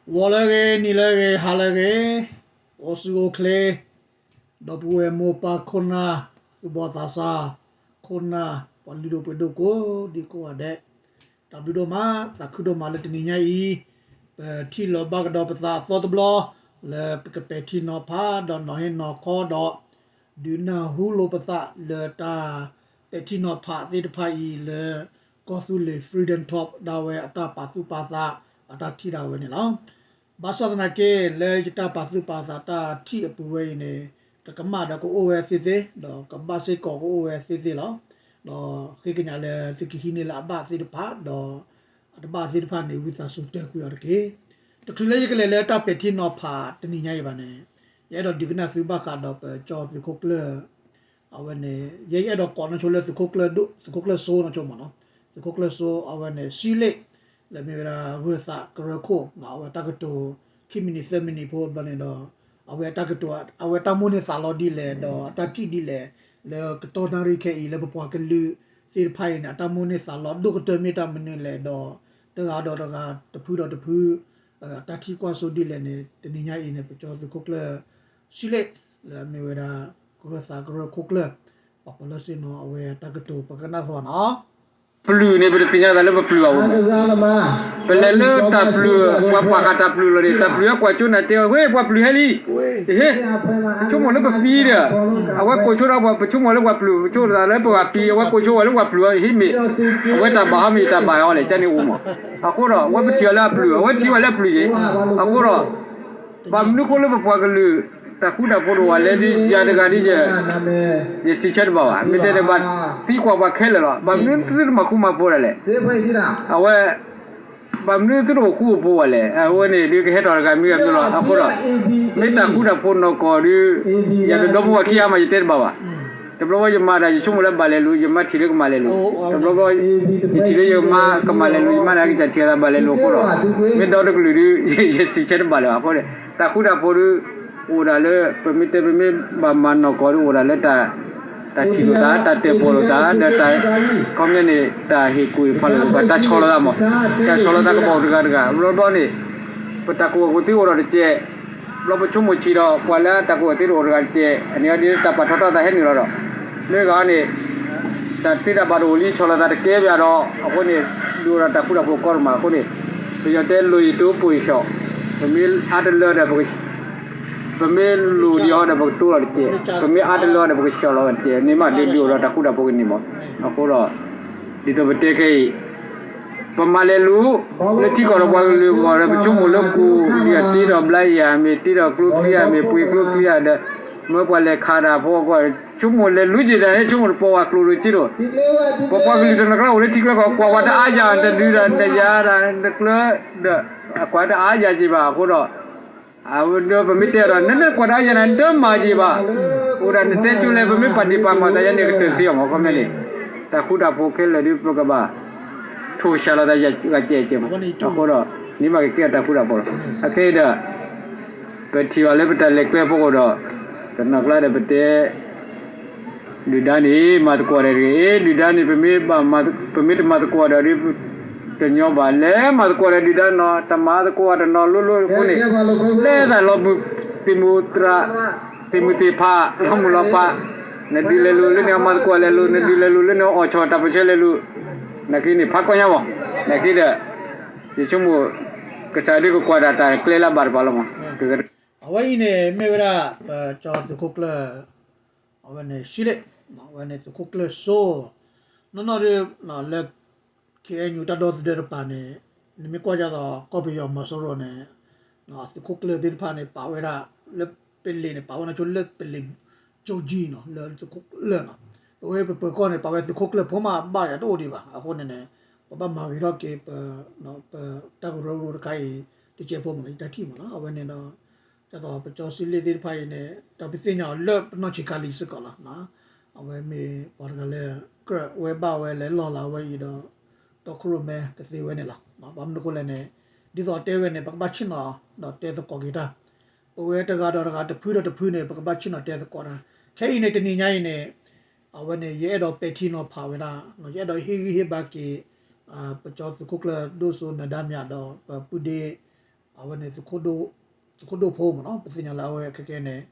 ဂီၤလၢအဂ့ၤ, နံၤလၢအဂ့ၤ, ဟါလၢအဂ့ၤ, အိၣ်ဆူၣ်အိၣ်ချ့, ဒီပုၢ်ဝဲၢ်မိၢ်ပၢ်ခိၣ်နၢ်, သူၣ်ဘီၣ်သးစၢ်, ခိၣ်နၢ်, ပှၤလုၢ်ဒိၣ်ပှ့ၤဒိၣ်ကိးဒံကိးဂၤဒဲး, တၢ်ဘျုးဒိၣ်မး, သးခုဒိၣ်မးလၢတနံၤညါအံၤ, ပထံၣ်လိာ်ဘၣ်ကဒီးပသးအသီတဘျီ, လၢပကပဲာ်ထံနီၤဖး ဒီးနီၤဟ့ၣ်နီၤခီဒီး ဒုးနၢ်ဟူလိာ်ပသးလၢတၢ်ပဲာ်ထံနီၤဖးသ့ၣ်တဖၣ်အံၤလၢ ကီၢ်သူလ့ၤ Freedom Talk ဒၣ်ဝဲအတၢ်ပာ်သူၣ်ပာ်သး အတၢ်ထံၣ်ဒၣ်ဝဲန့ၣ်လီၤ. ဘၣ်ဆၣ်သနာ်က့ လၢယတၢ်ပာ်သူၣ်ပာ်သးတၢ်ထံၣ်အပူၤဝဲအံၤန့ၣ် ကကမၣ်ဒီးကအိၣ်ဝဲသ့သ့, ဒီးကဘၣ်စ့ၢ်ကီးကအိၣ်ဝဲသ့သ့လီၤ. ဒီးဃ့ကညးလၢသုကဟံးန့ၢ်လၢအဘၣ်သ့ၣ်တဖၣ်, ဒီးအတဘၣ်သ့ၣ်တဖၣ်န့ၣ် ဝံသးစူၤတဲာ်ကွံာ်အီၤတက့ၢ်. တချုးလၢယကလဲၤလၢတၢ်ပဲာ်ထံနီၤဖးတနံၤညါအံၤဘၣ်န့ၣ်, ယအဲၣ်ဒိးဒုးကနၣ်သုဘၣ်ဃးဒီးပကၠီသုးခိၣ်ကျၢၢ် အဝဲန့ၣ် ယဲယအဲၣ်ဒိးကိးနီၢ်ဆိလၢသုးခိၣ်ကျၢၢ်ဒိၣ်, သုးခိၣ်ကျၢၢ်စိနီၢ်ဆိမ့ၢ်နီၤ, သုးခိၣ်ကျၢၢ်စိ အဝဲန့ၣ် ဆံလ့ၣ်, လၢမ့ၢ်ဝဲဒၣ်ဂၢၢ်သးကရၢခိၣ်, အဝဲတၢ်ကတိၤ ခံမံးနံးသၢမံးနံးဖိဘျီန့ၣ်ဒီး အဝဲတၢ်ကတိၤ အဝဲတၢ်မိၣ်န့ၢ်သးလီဒ်လဲၣ် ဒီးအတၢ်ထံၣ်ဒ်လဲၣ်, လၢကတီၢ်နၣ်ရံၣ်ခဲအံၤ လၢပပှၤကလုာ်သ့ၣ်တဖၣ်အံၤန့ၣ် အတၢ်မိၣ်န့ၢ်သးလီဒိၣ်ကတၢၢ်မ့ၢ်တၢ်မနုၤလဲၣ်ဒီး တဂၤဒီးတဂၤ တဖုဒီးတဖု အတၢ်ထံၣ်ကွၢ်စိဒ်လဲၣ်န့ၣ် တနံၤညါအံၤန့ၣ် ပကၠီသုးခိၣ်ကျၢၢ် ဆံလ့ၣ် လၢအမ့ၢ်ဝဲဒၣ် ကရၢသးကရၢခိၣ်ကျၢၢ် ပှၤပၢၤလီၢ်ဆ့ၣ်နီၤ အဝဲတၢ်ကတိၤပကနၣ်ဃီနီၤ. ပျုၤန့ၣ် ပတသ့ၣ်ညါသးလၢပပျုၤဘၣ်အိၣ်မး, ပလဲၤလၢတၢ်ပျုၤ, ပှၤကွၢ်ဃာ်တၢ်ပျုၤလီၤန့ၣ် တၢ်ပျုၤဟဲကွၢ်ကၠိနၤတဲဝဲ ဝဲပှၤပျုၤဟဲလံ, ဟ့, ပဆိကမိၣ်လၢပပံဒီး, အဝဲကိးဆိဒီးပှၤ ပဆိကမိၣ်လၢပှၤပျုၤ ပဆိကမိၣ်သးလၢပှၤပံ အဝဲကိးဆိဝဲလၢပှၤပျုၤ ဟ့ၣ်မ့ၢ်, အဝဲတၢ်ဘၣ်ဟီမ့ၢ်တၢ်ဘၣ်အီၤလဲၣ် ကန့ၣ်အိၣ်မး, အဃိဒီး အဝဲပထံၣ်အီၤလၢအပျုၤ အဝဲထံၣ်ဝဲလၢအပျုၤယ့ၣ်, အဃိဒီး ဘၣ်မနုၤဃိလၢပပှၤကလုာ် တၢ်ဃူတၢ်ဖိးတအိၣ်ဝဲလဲၣ်ဒီး ယၤတဂၤဒီး ယစံးဆၢတဘၣ်ဘၣ်, မ့ၢ်တဲန့ၣ်ဘၣ်သံကွၢ်ပှၤခဲလၢာ်လီၤ, ဘၣ်မနုၤသုတမၤဃူမၤဖိးဒၣ်လဲၣ်, အဝဲ ဘၣ်မနုၤသုတအိၣ်ဃူအိၣ်ဖိးဝဲလဲၣ်, အဝဲန့ၣ်ဒုးကဟဲထီၣ်တဂၤမံၤဂၤမံၤလီၤ, အဃိဒီး မ့ၢ်တၢ်ဃူတၢ်ဖိးနီၢ်ကီၢ်ဒီး ယၤဒီးဒီပုၢ်ဝဲၢ်ခံဂၤမး ယတဲတဘၣ်ဘၣ်, တဘျီဘျီယမၤဒၣ် ယဆိကမိၣ်လၢဘၣ်လဲၤလိာ် ယမၤထံၣ်လၢကမၤလဲၤလိာ်, တဘျီဘျီ ယထံၣ်လၢယမၤကမၤလဲၤလိာ် ယမၤန့ၣ် ကစၢ်ထံၣ်အသးဘၣ်လဲၤလိာ်အဃိဒီး မ့ၢ်ဒီတကလုာ်ဒီး ယစံးဆၢတဘၣ်လၢၤဘၣ်အဃိန့ၣ် တၢ်ဃူတၢ်ဖိးဒီး အိၣ်ဒၣ်လၢ ပမ့ၢ်တဲ ပမ့ၢ်ဘၣ်မၤနီၢ်ကီၢ်ဒီး အိၣ်ဒၣ်လၢတၢ် တၢ်ထံၣ်လိာ်သး တၢ်တဲာ်ပီၣ်လိာ်သး ဒီးတၢ် ခီပညီန့ၣ် တၢ်ဟ့ၣ်ကူၣ်ဟ့ၣ်ဖးလိာ်သး တၢ်ဆီၣ်လီၤသးမး, တၢ်ဆီၣ်လီၤသးကဘၣ်အိၣ်တဂၤတဂၤ ဘျီဘျီန့ၣ် ပတၢ်ကူၣ်ဘၣ်ကူၣ်သ့အိၣ်ဒီးတကဲး, ဘျီပဆိကမိၣ်ဆံးဒီး ပှၤလၢတၢ်ကူၣ်ဘၣ်ကူၣ်သ့တအိၣ်တဂၤတကဲး အန့ၣ်အီၤဒ်တၢ်ပာ်ထီၣ်ထီသးဟဲနုာ်လီၤဒီး လၢဂၤန့ၣ် တၢ်သ့တၢ်ဘၣ်တအိၣ်လံ ဆီၣ်လီၤသးတကဲးဘၣ်ဒီး အဃိန့ၣ် ဒုးအိၣ်ဒီးတၢ်ဃူတၢ်ဖိးကီဒိၣ်မးအဃိန့ၣ် ပယီၤတဲ လူၤယံၤတိၢ် ပိာ်ယံၤဆီး, ပမ့ၢ်အါတလၢဒီး ပမ့ၢ်လူၤဒံးအီၤဒီး ပကတိၤလီၤတကဲး, ပမ့ၢ်အါတလၢဒီး ပကဆီၣ်လီၤတကဲး န့ၣ်မး ဒ်ဒုးအိၣ်ဒီးတၢ်ဃူတၢ်ဖိးကန့ၣ်မး, အဃိဒီး ဒ်သိးပတဲခဲအံၤ ပမၤလဲၤလိာ် လၢထံကီၢ်ဒီးပှၤကလုာ်အဂီၢ်ဒီး ပဆိကမိၣ်လၢကူၣ်ဒံးတ့ဒီးဘျါယၤ မ့ၢ်တ့ဒီးကျိချံဧါ မ့ၢ်ပှ့ၤကျိချံဧါဒီး မ့ၢ်ပှၤလဲၤခးတၢ်ဖိအဂီၢ် ဆိကမိၣ်လဲၤလိာ်က့ၤတၢ်န့ၣ် ဆိကမိၣ်တပိာ်ဝဲကျိၤတက့ၢ်ဒီး ပပှၤကလုာ်တနီၤကျါအိၣ်လၢထံကျါကီၢ် ကွၢ်ဝဲတအါယၤ တဒုဒီးတယၤဒီးတကျၢၤဒီး ကွၢ်တအါယၤက့ၤဘၣ်အဃိဒီး ဒီးပမ့ၢ်တဲဒီး နကွၢ်တအါယၤန့ၣ် နတမၤက့ၤဘၣ်, အိၣ်ဒၣ်နတဲကၠိလဲၣ် ပမ့ၢ်ပာ်ဒံးပာ်မၤသးယါန့ၣ် ကတၢၢ်သ့အီၤမး ခီပညီန့ၣ် တၢ်ဃူတၢ်ဖိးခဲလၢာ်ဒီး ပကဘၣ် ထိၣ်ဆှၢလီၤသးဂၤကဲးကဲးမး, အဃိဒီး န့ၣ်မးကကဲတၢ်ဃူတၢ်ဖိးလီၤ. အခဲအံၤဒီး ပထံၣ်အီၤလၢပတၢ်လဲၤကျဲဖိအဃိဒီး တနီၤကျါဒီးပတဲ ဒုၣ်ဒါန့ၣ် မၤသကိးတၢ်တဂ့ၤ, ဒုၣ်ဒါန့ၣ် ပမ့ၢ်တမၤသကိးဒီး တညီဘၣ်, လဲၤမၤသကိးဒီးဒုၣ်ဒါနီၤ တမၤသကိးတနီၤလိၤလိၤအဃိန့ၣ် လဲၤသးလီၤမုၢ်သ့ၣ်မုၢ်သရၣ် သ့ၣ်မုၢ်သ့ၣ်ဖး လီၤမုၢ်လီၤဖး, နဒုးလဲၤလိၤလၢန့ၣ် အမၤသကိးလဲၤလိၤ, နဒုးလဲၤလိၤလၢန့ၣ် အီၣ်ဆီၣ်တၢ်ပၢၢ်ဆၢလဲၤလိၤ, နာ်က့န့ၣ် ဖးကီညါမး, နာ်က့ဒီး ယဆိကမိၣ် ကစၢ်ဒုးကကွၢ်တၢ်တၢ်ကျဲလၢအဘၣ်တပၤလီၤမး. အဝဲအံၤန့ၣ် မ့ၢ်ဝဲဒၣ် ပကၠီသုးခိၣ်ကျၢၢ် အဝဲန့ၣ် ဆံလ့ၣ်, အဝဲန့ၣ်သုးခိၣ်ကျၢၢ်စိ နီၢ်နီၢ်ဒီး လၢ ခ့ၣ်အဲၣ်ယူၣ် တၢ်ဒီသဒၢတပၤန့ၣ် နမ့ၢ်ကွၢ်ဒ်သိး ကီၢ်ပယီၤမီၤစိရိၤန့ၣ် သုးခိၣ်ကျၢၢ်သ့ၣ်တဖၣ်န့ၣ် ပာ်ဝဲဒၣ်လၢပလံာ်န့ၣ် ပာ်ဝဲဒၣ်ဆိလၢပလံာ် ကၠိကၠံနီၤ လၢသုးခိၣ်ကျၢၢ်နီၤ, ပဝဲပပၢၤကီၢ်န့ၣ် ပာ်ဝဲသုးခိၣ်ကျၢၢ်ဖိမးဘၣ်ယၤတအိၣ်ဒံးဘၣ်. အဃိန့ၣ်န့ၣ် ပဘၣ်မၤဂ့ၤထီၣ်က့ၤ ပတၢ်ကရၢကရိတခါအံၤ တကဲးဖိမးလၢယတၢ်ထံၣ်မးနီၤ. အဝဲန့ၣ်ဒီး ဒ်သိးပကၠီဆံလ့ၣ်သ့ၣ်တဖၣ်အံၤန့ၣ် ဒီးပသ့ၣ်ညါအီၤလၢပနီၢ်ဆံးခါလံစ့ၢ်ကီးလီၤ. အဝဲမ့ၢ်ပှၤတဂၤလၢ ကြၢးဝဲဘၣ်ဝဲလဲၤလီၢ်လၤဝဲအံၤဒီး တီခိၣ်ရိၣ်မဲတသ့ဝဲန့ၣ်လီၤ. ဘၣ်မနုၤအဃိလဲၣ်န့ၣ် ဒ်သိးတဲဝဲန့ၣ် ပကဘၣ်ဆ့ၣ်နီၤဒီးတဲသကိးက့ၤတၢ် ပဝဲတဂၤဒီးတဂၤတဖုဒီးတဖုန့ၣ် ပကဘၣ်ဆ့ၣ်နီၤတဲသကိးတၢ်. ခဲအံၤန့ၣ် တနံၤညါအံၤန့ၣ် အဝဲန့ၣ် ယအဲၣ်ဒိးပဲာ်ထံနီၤဖးဝဲဒၣ် ယအဲၣ်ဒိးဟ့ၣ်ဂံၢ်ဟ့ၣ်ဘါက့ၤ ပကၠီသုးခိၣ်ကျၢၢ်ဒိၣ်စိနၢၤဒါမၠးဒီး ပပုၢ်ဒ့ အဝဲန့ၣ် သုးခိၣ်ဒိၣ်ဖိမ့ၢ်နီၤ, ပသ့ၣ်ညါလၢအဝဲခဲကဲန့ၣ်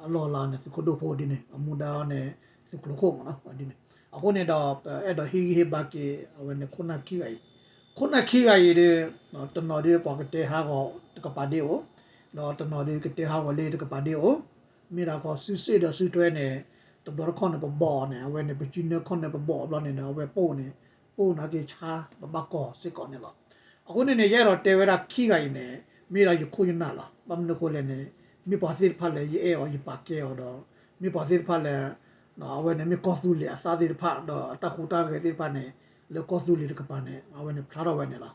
အလီၢ်အလၤန့ၣ် သုးခိၣ်ဒိၣ်ဖိဒ်န့ၣ် အမူဒါန့ၣ် သုးကျိၤခိၣ်မ့ၢ်နီၤဒ်န့ၣ်. အဃိန့ၣ်ဒီး ပအဲၣ်ဒိးဟ့ၣ်ဂံၢ်ဟ့ၣ်ဘါက့ၤ အဝဲန့ၣ်ခိၣ်နၢ်ခံဂၤအံၤ, ခိၣ်နၢ်ခံဂၤအံၤဒီး တနီၤဒီးပှၤကတဲဟးဂီၤတကပၤဒ့ၣ်အိၣ်, ဒီးတနီၤဒီးကတဲဟးဂီၤလၢတကပၤဒ့ၣ်အိၣ်, မ့ၢ်ဒၣ်ခီစုစ့ၣ်ဒီးစုထွဲန့ၣ် တဘျီတခီၣ်န့ၣ် ပဘီၣ်အီၤန့ၣ် အဝဲန့ၣ် ပစုနၢခီၣ်န့ၣ် ပဘီၣ်အီၤဘျီန့ၣ်ဒီး အဝဲပိၢ်န့ၣ် ပိၢ်နာ်က့ဆါ ပဘၣ်ကီၢ်စ့ၢ်ကီးန့ၣ်လီၤ. အဃိန့ၣ်န့ၣ် ယအဲၣ်ဒိးတဲဝဲဒၣ်ခံဂၤအံၤန့ၣ် မ့ၢ်ဒၣ်ယခိၣ်ယနၢ်လီၤ. ဘၣ်မနုၤအဃိလဲၣ်န့ၣ် မ့ၢ်ပှၤသ့ၣ်တဖၣ်လၢယအဲၣ်အီၤယပာ်ကဲအီၤဒီး မ့ၢ်ပှၤသ့ၣ်တဖၣ်လၢ အဝဲန့ၣ်မ့ၢ်ကီၢ်သူလ့ၤအသးသ့ၣ်တဖၣ် ဒီးအတၢ်ဟူးတၢ်ဂဲၤသ့ၣ်တဖၣ်န့ၣ် လၢကီၢ်သူလ့ၤတကပၤန့ၣ် အဝဲန့ၣ်ဖျါထီၣ်ဝဲန့ၣ်လီၤ.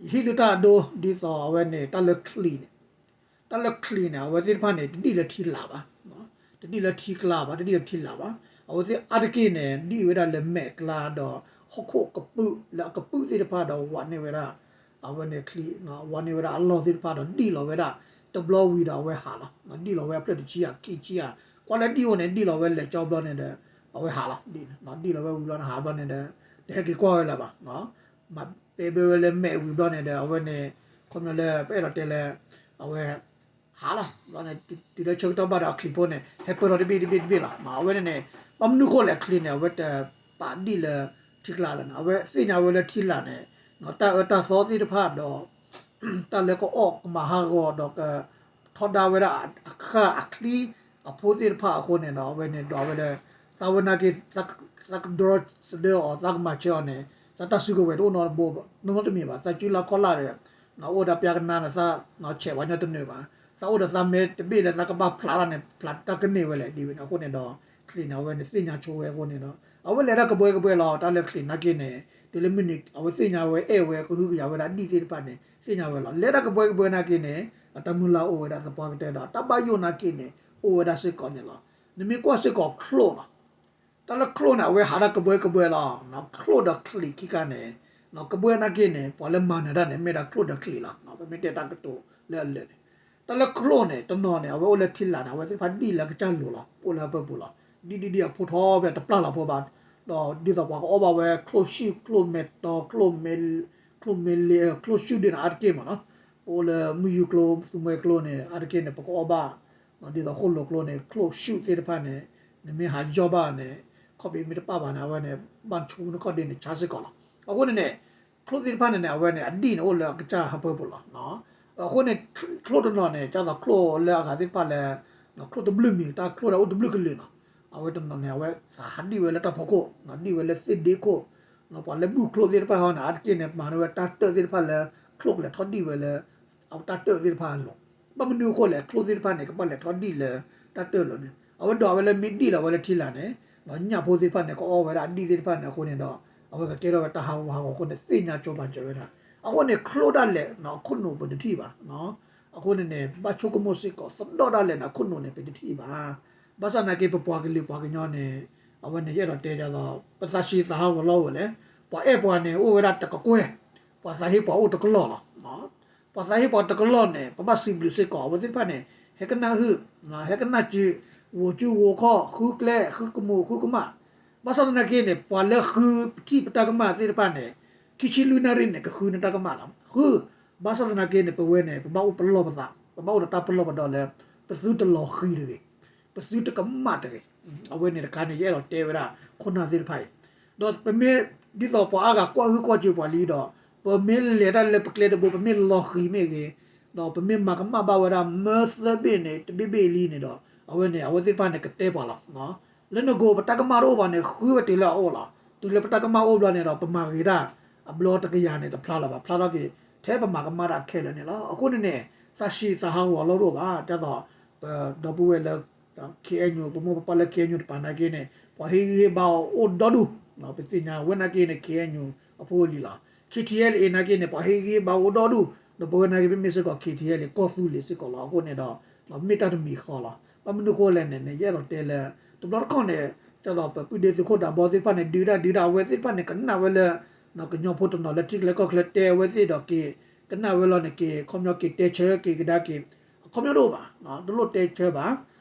ယဟ့ၣ်သုတၢ်အဒိဒ်သိးအဝဲန့ၣ် တၢ်လၢချံးန့ၣ် တၢ်လၢချံးန့ၣ် အဝဲသ့ၣ်တဖၣ်န့ၣ် တဒ်လၢထံလာ်ဘၣ်, တဒ်လၢထံကျါဘၣ်, တဒ်လၢထံလာ်ဘၣ်. အဝဲသ့ၣ်အါတက့ၢ်န့ၣ် ဒ်ဝဲဒၣ်လၢမဲာ်ကျါဒီး ဟီၣ်ခိၣ်ကပုာ်လၢအကပုာ်သ့ၣ်တဖၣ်ဒီးဝးန့ၢ်ဝဲဒၣ် အဝဲန့ၣ်ချံး ဝးန့ၢ်ဝဲဒၣ်အလီၢ်သ့ၣ်တဖၣ်ဒီးဒံၣ်လီၤဝဲဒၣ် တဘျီဝံၤဒီးအဝဲဟးလီၤ. ဒံၣ်လီၤဝဲအဖျၢၣ်တဆံဧါခံဆံဧါ ကွၢ်လၢဒံၣ်အိၣ်န့ၣ် ဒံၣ်လီၤဝဲလဲၤကၠီဘျီန့ၣ်ဒီး အဝဲဟးလီၤ. ဒံၣ်လီၤဝဲဝံၤဘျီန့ၣ်ဟးဘျီန့ၣ်ဒီး တဟဲက့ၤကွၢ်ဝဲလၢၤဘၣ်. မၤပဲာ်ဘၢဝဲလၢမဲာ်ဝံၤဘျီန့ၣ်ဒီး အဝဲန့ၣ် ခီပညီလၢပအဲၣ်ဒိးတဲလၢ အဝဲ ဟးလီၤ. ဘျီန့ၣ်တုၤလၢဆၢကတီၢ်ဘၣ်ဒီးအချံးဖိန့ၣ် ဟဲပၢၢ်ထီၣ်တဘ့ၣ်တဘ့ၣ်တဘ့ၣ်လီၤ. အဝဲန့ၣ်န့ၣ် ဘၣ်မနုၤဃိလဲၣ်ချံးန့ၣ် အဝဲတပာ်ဒံၣ်လၢထံကျါလၢၤန့ၣ် အဝဲသ့ၣ်ညါဝဲလၢထံလာ်န့ၣ် တၢ်အၢတၢ်သီသ့ၣ်တဖၣ်ဒီး တၢ်လၢကအီၣ်ကမၤဟးဂီၤဒီးက ထီဒါဝဲဒၣ်အဃၢ်အချံအဖိသ့ၣ်တဖၣ်အဃိန့ၣ်ဒီး အဝဲန့ၣ်ဒွးဝဲလၢ သးဝဲနာ်က့ သးကဒြီသဒၢအီၤ သးကမၤဆၢအီၤန့ၣ် သးတၢ်စုကဝဲၤတအိၣ်နီတဘိ နီတမံၤဘၣ်. သးစုလၢခီၣ်လာ်ဒီး အိၣ်ဒီးပျၢ်ကနါန့ၣ် သးဆဲးပှၤညီတနၢၤဘၣ်. သးအိၣ်ဒီးသးမဲတဘ့ၣ်လၢသးကဘၣ်ဖျးတၢ်န့ၣ် ဖျးတၢ်ကန့ၢ်ဝဲလဲၣ်ဒ်ဝဲန့ၣ်အဃိန့ၣ်ဒီး ချံးန့ၣ် အဝဲန့ၣ်သ့ၣ်ညါဆိဝဲအဃိန့ၣ်ဒီး အဝဲလဲၤတၢ်ကဘှဲကဘှဲလီၤ. တၢ်လၢချံးနာ်က့န့ၣ် တုၤလၢမုၢ်နံၤ အဝဲသ့ၣ်ညါဝဲအဲၣ်ဝဲကဟုကယာ်ဝဲဒၣ်ဒံၣ်သ့ၣ်တဖၣ်န့ၣ် သ့ၣ်ညါဝဲလီၤ. လဲၤတၢ်ကဘှဲကဘှဲနာ်က့န့ၣ် အတၢ်မုၢ်လၢ်အိၣ်ဝဲဒၣ်သပှၢ်ကတၢၢ်ဒီး တၢ်ဘၣ်ယိၣ်နာ်က့န့ၣ် အိၣ်ဝဲဒၣ်စ့ၢ်ကီးန့ၣ်လီၤ. နမ့ၢ်ကွၢ်စ့ၢ်ကီးချိၣ်လီၤ. တၢ်လၢချိၣ်န့ၣ် အဝဲဟးတၢ်ကဘှဲကဘှဲလီၤ. ချိၣ်ဒီးချံးခံခါန့ၣ် ကဘှဲနာ်က့န့ၣ် ပှၤလၢမၤနၢၤတၢ်န့ၣ် မ့ၢ်ဒၣ်ချိၣ်ဒီးချံးလီၤ. ပမ့ၢ်တဲတၢ်ကတိၤလၢအလၢာ်န့ၣ် တၢ်လၢချိၣ်န့ၣ် တနီၤန့ၣ် အဝဲအိၣ်လၢထံလာ်န့ၣ် အဝဲသ့ၣ်တဖၣ်ဒံၣ်လၢကစၢ်လိၤလီၤ. အိၣ်လၢအပၢပူၤလီၤ. ဒံၣ်ဒံၣ်ဒံၣ်အဖိထီဘဲတပျၢ်လီၤဖိဘၣ်. ဒီးဒ်သိးပှၤကအီၣ်ဘၣ်ဝဲချိၣ်ဆူၣ် ချိၣ်မဲာ်တီၤ ချိၣ်မဲာ်လ့ ချိၣ်ဆူၣ်ဒ်န့ၣ် အါတက့ၢ်မ့ၢ်နီၤ. ပအိၣ်လၢမုၢ်ယူၤကျိ သူမွဲကျိန့ၣ် အါတက့ၢ်န့ၣ် ပကအီၣ်ဘၣ် ဒ်သိးဃိၣ်လိာ်ကျိန့ၣ် ချိၣ်ဆူၣ်သ့ၣ်တဖၣ်န့ၣ် နမ့ၢ်ဟးယီၢ်ဘၣ်န့ၣ် ခီၣ်ဖံးမ့ၢ်တပာ်ဘၣ်န့ၣ် အဝဲန့ၣ် ဘၣ်ဆိနခီၣ်ဒ့န့ၣ် ဆါစ့ၢ်ကီးလီၤ. အဃိန့ၣ်န့ၣ် ချိၣ်သ့ၣ်တဖၣ်န့ၣ်န့ၣ် အဝဲန့ၣ် အဒံၣ်န့ၣ်အိၣ်လၢအကစၢ်ဟၢဖၢပူၤလီၤ. အဃိန့ၣ် ချိၣ်တနီၤန့ၣ် ဒ်သိးချိၣ်လၢအဂၤသ့ၣ်တဖၣ်လၢ ချိၣ်တဘျုးမံၤ တၢ်ချိၣ်န့ၣ်အိၣ်တဘျုးကလုာ်နီၤ. အဝဲတနီၤန့ၣ် အဝဲသးဟးဒံၣ်ဝဲလၢတၢ်ဖီခိၣ် ဒံၣ်ဝဲလၢသ့ၣ်ဒ့ခိၣ် ပှၤလၢဘူၣ်ချိၣ်သ့ၣ်တဖၣ်ဟီန့ၣ် အါတက့ၢ်န့ၣ် မၤန့ၢ်ဝဲတၢ်တၢၣ်သ့ၣ်တဖၣ်လၢ ချိၣ်ကလဲၤထီၣ်ဒံၣ်ဝဲလၢ အတၢ်တၢၣ်သ့ၣ်တဖၣ်အလိၤ. ဘၣ်မနုၤအဃိလဲၣ် ချိၣ်သ့ၣ်တဖၣ်န့ၣ် ကဘၣ်လဲၤထီၣ်ဒံၣ်လၢတၢ်တၢၣ်လီၤန့ၣ် အဝဲဒိးဝဲလၢမ့ၢ်ဒံၣ်လီၤဝဲလၢထံလာ်န့ၣ် ညၣ်ဖိသ့ၣ်တဖၣ်န့ၣ် ကအီၣ်ဝဲဒၣ်အဒံၣ်သ့ၣ်တဖၣ်န့ၣ်အဃိန့ၣ်ဒီး အဝဲကကဲထီၣ်ဝဲတၢ်ဟးဂူာ်ဟးဂီၤအဃိန့ၣ် သ့ၣ်ညါကၠိဘၣ်စၢၤဝဲဒၣ်. အဃိန့ၣ် ချိၣ်ဒၣ်လဲာ်န့ၣ် အခိၣ်နူာ်ပတထံၣ်ဘၣ်. အဃိန့ၣ်န့ၣ် ဘၣ်ဆိကမိၣ်စ့ၢ်ကီး သဒီၣ်ဒၣ်လဲာ်န့ၣ် အခိၣ်နူာ်န့ၣ် ပတထံၣ်ဘၣ်. ဘၣ်ဆၣ်သနာ်က့ ပပှၤကလုာ်ပှၤကညီန့ၣ် အဝဲန့ၣ် ယအဲၣ်ဒိးတဲဒ်သိး ပသးဆံးသးဟးဂီၤလီၤဝဲလဲၣ်. ပှၤအဲၣ်ပှၤန့ၣ် အိၣ်ဝဲဒၣ်တကကွဲၢ်, ပှၤသးဟ့ပှၤအိၣ်တကလီၢ်လီၤ. ပှၤသးဟ့ပှၤတကလီၢ်န့ၣ် ပဘၣ်စံးဘျုးစ့ၢ်ကီး အဝဲသ့ၣ်တဖၣ်န့ၣ် ဟဲကနၣ်ဟုၣ်, ဟဲကနၣ်စု, ဂိၤစုဂိၤခီၣ်, ဃုကျဲ, ဃုကမူၣ်, ဃုကမၣ်. ဘၣ်ဆၣ်သနာ်က့န့ၣ် ပှၤလၢဃုပထံၣ်ပတၢ်ကမၣ်သ့ၣ်တဖၣ်န့ၣ် ခံဆံလွံၢ်နၣ်ရံၣ်န့ၣ် ကဃုန့ၢ်တၢ်ကမၣ်လီၤ. ဃု, ဘၣ်ဆၣ်သနာ်က့န့ၣ် ပဝဲန့ၣ် ပဘၣ်အိၣ်ပလီၢ်ပသး, ပဘၣ်အိၣ်ဒီးတၢ်ပလီၢ်ပဒီလၢ ပသုတလီၤဃံၤတဂ့ၤ, ပသုတကမၣ်တဂ့ၤ. အဝဲန့ၣ်တခါန့ၣ် ယအဲၣ်ဒိးတဲဝဲဒၣ် ခိၣ်နၢ်သ့ၣ်တဖၣ်အံၤ ဒီးပမ့ၢ်ဒ်သိးပှၤအါဂၤကွၢ်ဟုၣ်ကွၢ်စၢၤပှၤလံဒီး ပမ့ၢ်လဲၤတၢ်လၢပကျဲတဘိ ပမ့ၢ်လီၤဃံၤမ့ၢ်ဂ့ၤ, ဒီးပမ့ၢ်မၤကမၣ်ဘၣ်ဝဲဒၣ်မၢသၢဘ့ၣ်န့ၣ် တဘ့ၣ်ဘ့ၣ်လံန့ၣ်ဒီး အဝဲန့ၣ် အဝဲသ့ၣ်တဖၣ်န့ၣ် ကတဲပှၤလီၤ. လၢနဂိၢ်ပတၢ်ကမၣ်တအိၣ်ဘၣ်န့ၣ် ဃုဝဲတုၤလၢအအိၣ်လီၤ. တုၤလၢပတၢ်ကမၣ်အိၣ်ဘျီန့ၣ်ဒီး ပမၤဂ့ၤတၢ်အဘျီတကယၤန့ၣ် တဖျါလၢၤဘၣ်, ဖျါထီၣ်က့ၤ ထဲပမၤကမၣ်တၢ်ခဲလၢာ်န့ၣ်လီၤ. အဃိန့ၣ်န့ၣ် သးဆံးသးဟးဂီၤလီၤတအိၣ်ဘၣ်. ဒ်သိး ပဒီပုၢ်ဝဲၢ်လၢ ခ့ၣ်အဲၣ်ယူၣ် ပမိၢ်ပပၢ်လၢ ခ့ၣ်အဲၣ်ယူၣ် တပၤနာ်က့န့ၣ် ပှၤဟ့ၣ်ဂံၢ်ဟ့ၣ်ဘါအီၤအိၣ်ဒီဒူၣ်, ပသ့ၣ်ညါဝဲနာ်က့န့ၣ် ခ့ၣ်အဲၣ်ယူၣ် အဖိအလံၤလီၤ. ခ့ၣ်ထံၣ်အဲၣ်လ့ၣ်အ့ နာ်က့န့ၣ် ပှၤဟ့ၣ်ဂံၢ်ဟ့ၣ်ဘါအိၣ်ဒီဒူၣ်, ဒီးပဝဲနာ်က့ ပမ့ၢ်စ့ၢ်ကီး ခ့ၣ်ထံၣ်အဲၣ်လ့ၣ် ကီၢ်သူလ့ၤစ့ၢ်ကီးလီၤ. အဃိန့ၣ်ဒီး မ့ၢ်တၢ်တမံၤဃီလီၤ. ဘၣ်မနုၤအဃိလဲၣ်န့ၣ် ယအဲၣ်ဒိးတဲလၢ တဘျီတခီၣ်န့ၣ် ဒ်သိးပပုၢ်ဒ့သုးခိၣ်ဒးဘီသ့ၣ်တဖၣ်န့ၣ် ဒုးတၢ်ဒုးတၢ် အဝဲသ့ၣ်တဖၣ်န့ၣ် ကနၣ်ဝဲလၢ ကညီဖိတနီၤလၢထံၣ်ကျဲကီၢ်ချၢတဲအဝဲသ့ၣ်ဒီးက့ၤ ကနၣ်ဝဲလီၤန့ၣ် က့ၤခီပညီက့ၤတဲဆၢက့ၤကဒါက့ၤ အခီပညီတအိၣ်ဘၣ်, တလိၣ်တဲဆၢဘၣ်,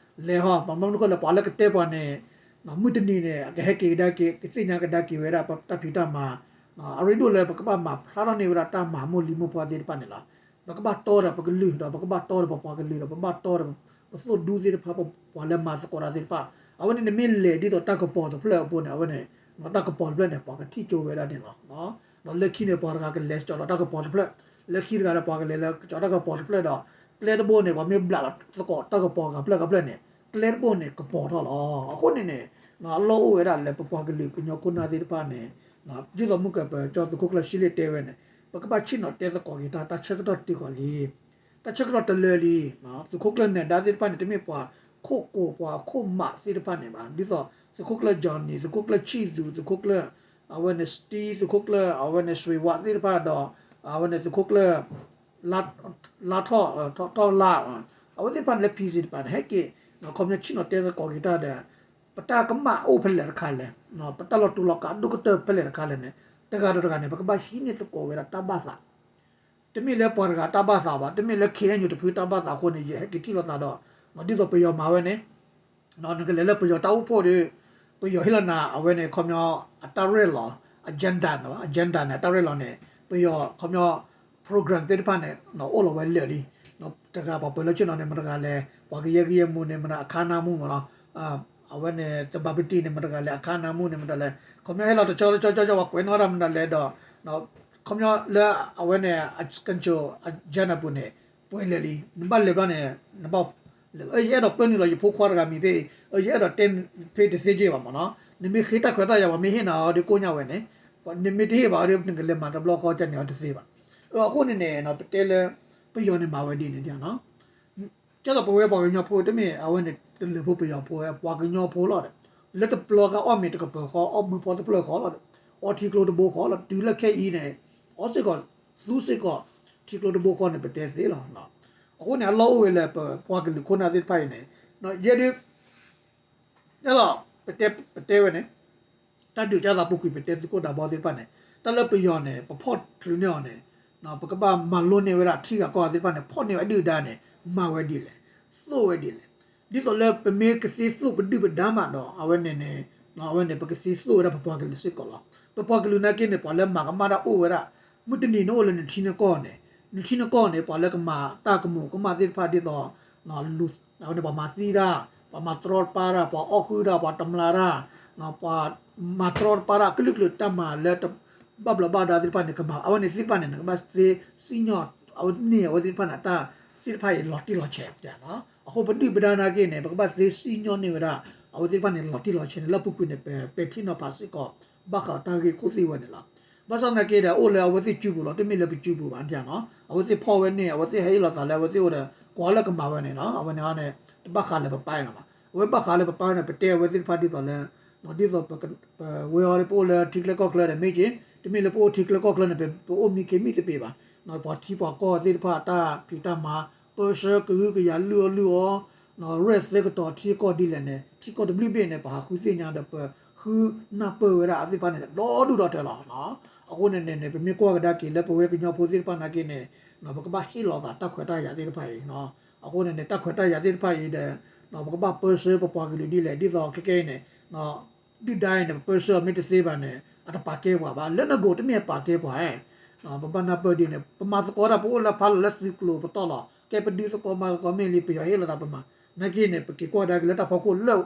လဲၤဟီ ဘၣ်မနုၤအဃိလဲၣ် ပှၤလၢကတဲပှၤန့ၣ် မုၢ်တနံၤန့ၣ် အကဟဲက့ၤကဒါက့ၤ ကသ့ၣ်ညါကဒါက့ၤဝဲဒၣ်ပတၢ်ဖံးတၢ်မၤ, အရ့ဒိၣ်လၢပကဘၣ်မၤဖျါထီၣ်န့ၢ်ဝဲဒၣ်တၢ်မၤမိၢ်လံၤမိၢ်ပှၢ်သ့ၣ်တဖၣ်န့ၣ်လီၤ. ပကဘၣ်တီဒီးပကလုၢ်ဒီး ပကဘၣ်တီဒီးပပှၤကလုာ်ဒီး ပဘၣ်တီဒီးပသိၣ်ဒူသ့ၣ်တဖၣ် ပပှၤလၢမၤသကိးတၢ်သ့ၣ်တဖၣ်. အဝဲန့ၣ်နမ့ၢ်လဲၤဒ်သိးတၢ်ကပီၤတဖျၢၣ်အပူၤန့ၣ် အဝဲန့ၣ် တၢ်ကပီၤတဖျၢၣ်န့ၣ် ပှၤကထံၣ်ကၠိဝဲဒၣ်န့ၣ်လီၤ. ဒီးလၢခံန့ၣ် ပှၤတဂၤကလဲၤကၠီၤဒီးတၢ်ကပီၤတဖျၢၣ်, လၢခံတဂၤဒီးပှၤကလဲၤလၢကၠီၤတၢ်ကပီၤတဖျၢၣ်ဒီး ကျဲတဘိန့ၣ် ပှၤမ့ၢ်ဘျးလီၤသကိးတၢ်ကပီၤဂၤဖျၢၣ်ဂၤဖျၢၣ်န့ၣ် ကျဲတဘိန့ၣ်ကပီၤထီၣ်လီၤ. အဃိန့ၣ်န့ၣ် အလီၢ်အိၣ်ဝဲဒၣ်လၢပပှၤကလုာ်ကညီခိၣ်နၢ်သ့ၣ်တဖၣ်န့ၣ် ဒ်သိးမုၢ်ကပၢၤကၠီသုးခိၣ်ကျၢၢ်ဆံလ့ၣ်တဲဝဲန့ၣ် ပကဘၣ်ဆ့ၣ်နီၤတဲသကိးက့ၤတၢ် တၢ်ဆၢကတီၢ်တုၤဃီၤလံ, တၢ်ဆၢကတီၢ်တလၢလံ. သုးခိၣ်ကျၢၢ်နဲၤဒါသ့ၣ်တဖၣ်န့ၣ် တမ့ၢ်ပှၤခိၣ်ကိးပှၤခိၣ်မးသ့ၣ်တဖၣ်န့ၣ်ဘၣ်. ဒ်သိးသုးခိၣ်ကျၢၢ် Johnny သုးခိၣ်ကျၢၢ်ဆံၣ်သူ သုးခိၣ်ကျၢၢ် အဝဲန့ၣ် Steve သုးခိၣ်ကျၢၢ် အဝဲန့ၣ် စွ့ၤဝးသ့ၣ်တဖၣ်ဒီး အဝဲန့ၣ်သုးခိၣ်ကျၢၢ် လါထီၣ် ထီၣ်လါ အဝဲသ့ၣ်တဖၣ်န့ၣ်လၢ PC တပၤန့ၣ် ဟဲက့ၤ ခီပညီဆ့ၣ်နီၤတဲသကိးက့ၤတၢ်ဒီး ပတၢ်ကမၣ်အိၣ်ဖဲလဲၣ်တခါလဲၣ်, ပတၢ်လီၤတူာ်လီၤကာ်ဒိၣ်ကတၢၢ်ဖဲလဲၣ်တခါလဲၣ်န့ၣ် တဂၤဒီးတဂၤန့ၣ် ပကဘၣ်ဟံးန့ၢ်သကိးဝဲဒၣ်တၢ်ဘၣ်သး တမ့ၢ်လၢပှၤတဂၤတၢ်ဘၣ်သးဘၣ်, တမ့ၢ်လၢ KNU တဖုတၢ်ဘၣ်သးအဃိန့ၣ် ယဟဲက့ၤထံၣ်လိာ်သးဒီး ဒ်သိးပယီၤမၤဝဲန့ၣ် နကလဲၤလၢပယီၤတၢ်အိၣ်ဖှိၣ်ဒီး ပယီၤဟ့ၣ်လီၤနၤ အဝဲန့ၣ်ခီပညီအတၢ်ရဲၣ်လီၤ agenda န့ၣ် agenda န့ၣ် အတၢ်ရဲၣ်လီၤန့ၣ် ပယီၤခီပညီ program သ့ၣ်တဖၣ်န့ၣ် အိၣ်လီၤဝဲလၢာ်လံ. တဂၤပှၤပၢၤလၢဆ့ၣ်နီၤန့ၣ် မတဂၤလဲၣ်, ပှၤကယဲၢ်ကယဲၢ်မူန့ၣ် မတဂၤအခါနၢမူမးလီၤ. အဝဲန့ၣ် သဘၣ်ပတံၣ်န့ၣ် မတဂၤလဲၣ် အခါနၢမူန့ၣ် မတဂၤလဲၣ်, ခီပညီဟဲလီၤတကၠီတကၠီကၠီကၠီ ပှၤကွဲးနီၣ်တၢ်မတဂၤလဲၣ်ဒီး ခီပညီလၢအဝဲန့ၣ် အကၠိ agenda ပူၤန့ၣ် ပှဲၤလၢာ်လံ. နဘၣ်လဲၤဘျီန့ၣ် နဘၣ်လဲၤလီၤ ယအဲၣ်ဒိးပၢနုာ်လီၤယဖိခွါတဂၤမံၤဖဲအံၤ, ယအဲၣ်ဒိးတဲဖဲတသ့က့ဘၣ်မးနီၤ, နမ့ၢ်ဃ့တၢ်ခွဲးတၢ်ယာ် ပှၤမ့ၢ်ဟ့ၣ်နၤအီၤဒီးကိညါဝဲန့ၣ်, နမ့ၢ်တဟ့ၣ်ဘၣ်အီၤဒီး နကလဲၤမၤတဘျီဃီကန့ၣ်အီၤတသ့ဘၣ်. အဃိန့ၣ်န့ၣ် ပတဲလၢ ပယီၤန့ၣ်မၤဝဲဒ်န့ၣ်ဒ်နီၤ ကဲသိးပဝဲပှၤကညီဖိတမ့ၢ် အဝဲန့ၣ် တလၢၢ်ဖိပယီၤဖိဝဲ ပှၤကညီဖိလီၤဒီး လၢတပျီဃီအီၣ်မ့ၤတကပၢၤဃီ အီၣ်မုၢ်ဖီတဖျၢၣ်ဃီလီၤဒီး အီထံကျိတဘိဃီလီၤ တုၤလၢခဲအံၤန့ၣ် အီစ့ၢ်ကီး သူစ့ၢ်ကီး ထံကျိတဘိဃီန့ၣ် ပတဲသ့လီၤ. အဃိန့ၣ် အလီၢ်အိၣ်ဝဲလၢပပှၤကလုာ်ခိၣ်နၢ်သ့ၣ်တဖၣ်အံၤန့ၣ် ယဲဒုး ဒ်သိး ပတဲ ပတဲဝဲန့ၣ် တၢ်ဒုးတၢ်သးပူၤကွံာ် ပတဲသကိးတၢ်ဘီသ့ၣ်တဖၣ်န့ၣ် တၢ်လၢပယီၤန့ၣ် ပဖီၣ်ချုးန့ၢ်အီၤန့ၣ် ပကဘၣ်မၤလိန့ၢ်ဝဲဒၣ်ထံဂၤကီၢ်ဂၤသ့ၣ်တဖၣ်န့ၣ် ဖီၣ်န့ၢ်ဝဲဒုၣ်ဒါန့ၣ် မၤဝဲဒ်လဲၣ်, သိၣ်ဝဲဒ်လဲၣ်. ဒ်သိးလၢပမ့ၢ်ကသ့သိၣ်ပဒုၣ်ပဒါမးဒီး အဝဲန့ၣ်န့ၣ် အဝဲန့ၣ် ပကသ့သိၣ်ဝဲဒၣ်ပပှၤကလုာ်စ့ၢ်ကီးလီၤ. ပပှၤကလုာ်နာ်က့န့ၣ် ပှၤလၢမၤကမၣ်တၢ်အိၣ်ဝဲဒၣ် မုၢ်တနံၤန့ၣ်အိၣ်လၢနထံနကီၢ်န့ၣ် နထံနကီၢ်န့ၣ် ပှၤလၢကမၤတၢ်ကမူၤကမၣ်သ့ၣ်တဖၣ်ဒ်သိး အဝဲန့ၣ် ပှၤမၤသံတၢ်, ပှၤမၤတြီတပါတၢ်, ပှၤအီၣ်ဃုာ်တၢ်, ပှၤတမျးတၢ်, ပှၤမၤတြီတပါတၢ် အကလုာ်ကလုာ်တၢ်မၤလၢ ဘၣ်ဘျီးဘၣ်ဒါသ့ၣ်တဖၣ်န့ၣ် ကမၤ အဝဲန့ၣ်သ့ၣ်တဖၣ်န့ၣ် နကဘၣ်သ့စံၣ်ညီၣ် အဝဲန့ၣ် အဝဲသ့ၣ်တဖၣ်န့ၣ် တၢ်သ့ၣ်တဖၣ်အံၤလီၤတံၢ်လီၤဆဲး. အဃိပဒုၣ်ပဒါနာ်က့န့ၣ် ပကဘၣ်သ့စံၣ်ညီၣ်န့ၢ်ဝဲဒၣ် အဝဲသ့ၣ်တဖၣ်န့ၣ် လီၤတံၢ်လီၤဆဲးန့ၣ် လၢပူၤကွံာ်န့ၣ် ပပဲာ်ထံနီၤဖးစ့ၢ်ကီး ဘၣ်ဃးဒီးတၢ်ဂ့ၢ်ခိၣ်သ့ၣ်ဝဲန့ၣ်လီၤ. ဘၣ်ဆၣ်သနာ်က့ဒီး အိၣ်လၢအဝဲသ့ၣ်စုပူၤလီၤ, တမ့ၢ်လၢပစုပူၤဘၣ် ဒ်နီၤ. အဝဲသ့ၣ်ဖီၣ်ဝဲန့ၣ် အဝဲသ့ၣ်ဟဲဟ့ၣ်လီၤသးလၢအဝဲသ့ၣ်အိၣ်ဒီး ကွၢ်လၢကမၤဝဲန့ၣ်လီၤ. အဝဲန့ၣ်န့ၣ် တဘၣ်ဃးလၢပပၢ်န့ၣ်ဘၣ်. အဝဲဘၣ်ဃးလၢပပၢ်န့ၣ် ပတဲအဝဲသ့ၣ်တဖၣ်ဒ်သိးလၢ ဒ်သိး ပဝဲအံၤဒီး ပအိၣ်လၢထံချၢကီၢ်ချၢဒီးမ့ၢ်က့ၤ, တမ့ၢ်လၢပအိၣ်ထံချၢကီၢ်ချၢန့ၣ် ပအိၣ်မံခ့မံသပ့ၤဘၣ်. ပှၤထံပှၤကီၢ်သ့ၣ်တဖၣ်အတၢ်ဖံးတၢ်မၤ ပၢဆှၢကဟုကယာ်လုၢ်အီၣ်လုၢ်အီ ရဲၣ်သဲကတီၤထံကီၢ်ဒ်လဲၣ်န့ၣ် ထံကီၢ်တဘျုးဘ့ၣ်န့ၣ် ပဟးဃုသ့ၣ်ညါဒီး ပဃုနၢ်ပၢၢ်ဝဲဒၣ်အသ့ၣ်တဖၣ်န့ၣ် ဒီဒူၣ်ဒီထၢလီၤ. အဃိန့ၣ်န့ၣ် ပမ့ၢ်ကွၢ်ကဒါက့ၤလၢပဝဲကညီဖိသ့ၣ်တဖၣ်နာ်က့န့ၣ် ပကဘၣ်ဟ့ၣ်လီၤသးတၢ်ခွဲးတၢ်ယာ်သ့ၣ်တဖၣ်အံၤ. အဃိန့ၣ်န့ၣ် တၢ်ခွဲးတၢ်ယာ်သ့ၣ်တဖၣ်အံၤဒီး ပကဘၣ်ပၢဆှၢပပှၤကလုာ်ဒ်လဲၣ် ဒ်သိးခဲကဲအံၤန့ၣ် ဒုၣ်ဒါအံၤန့ၣ် ပပၢဆှၢအီၤမ့ၢ်တသ့ဘၣ်န့ၣ် အတပာ်ကဲပှၤဘၣ်. လၢနဂိၢ်တမ့ၢ်အပာ်ကဲပှၤဧါ. ပဘၣ်နၢ်ပၢၢ်ဒ်န့ၣ် ပမၤသကိးတၢ် ပအိၣ်လၢဖးလီၤလၢသုးကျိၤပတီၢ်လီၤ. ကဲပဒုးသကိးမၤသကိးမ့ၢ်လံ ပယီၤဟ့ၣ်လီၤသးပမၤ နာ်က့န့ၣ် ပက့ၤကွၢ်ဒါက့ၤလၢတၢ်ဖီခိၣ်လၢ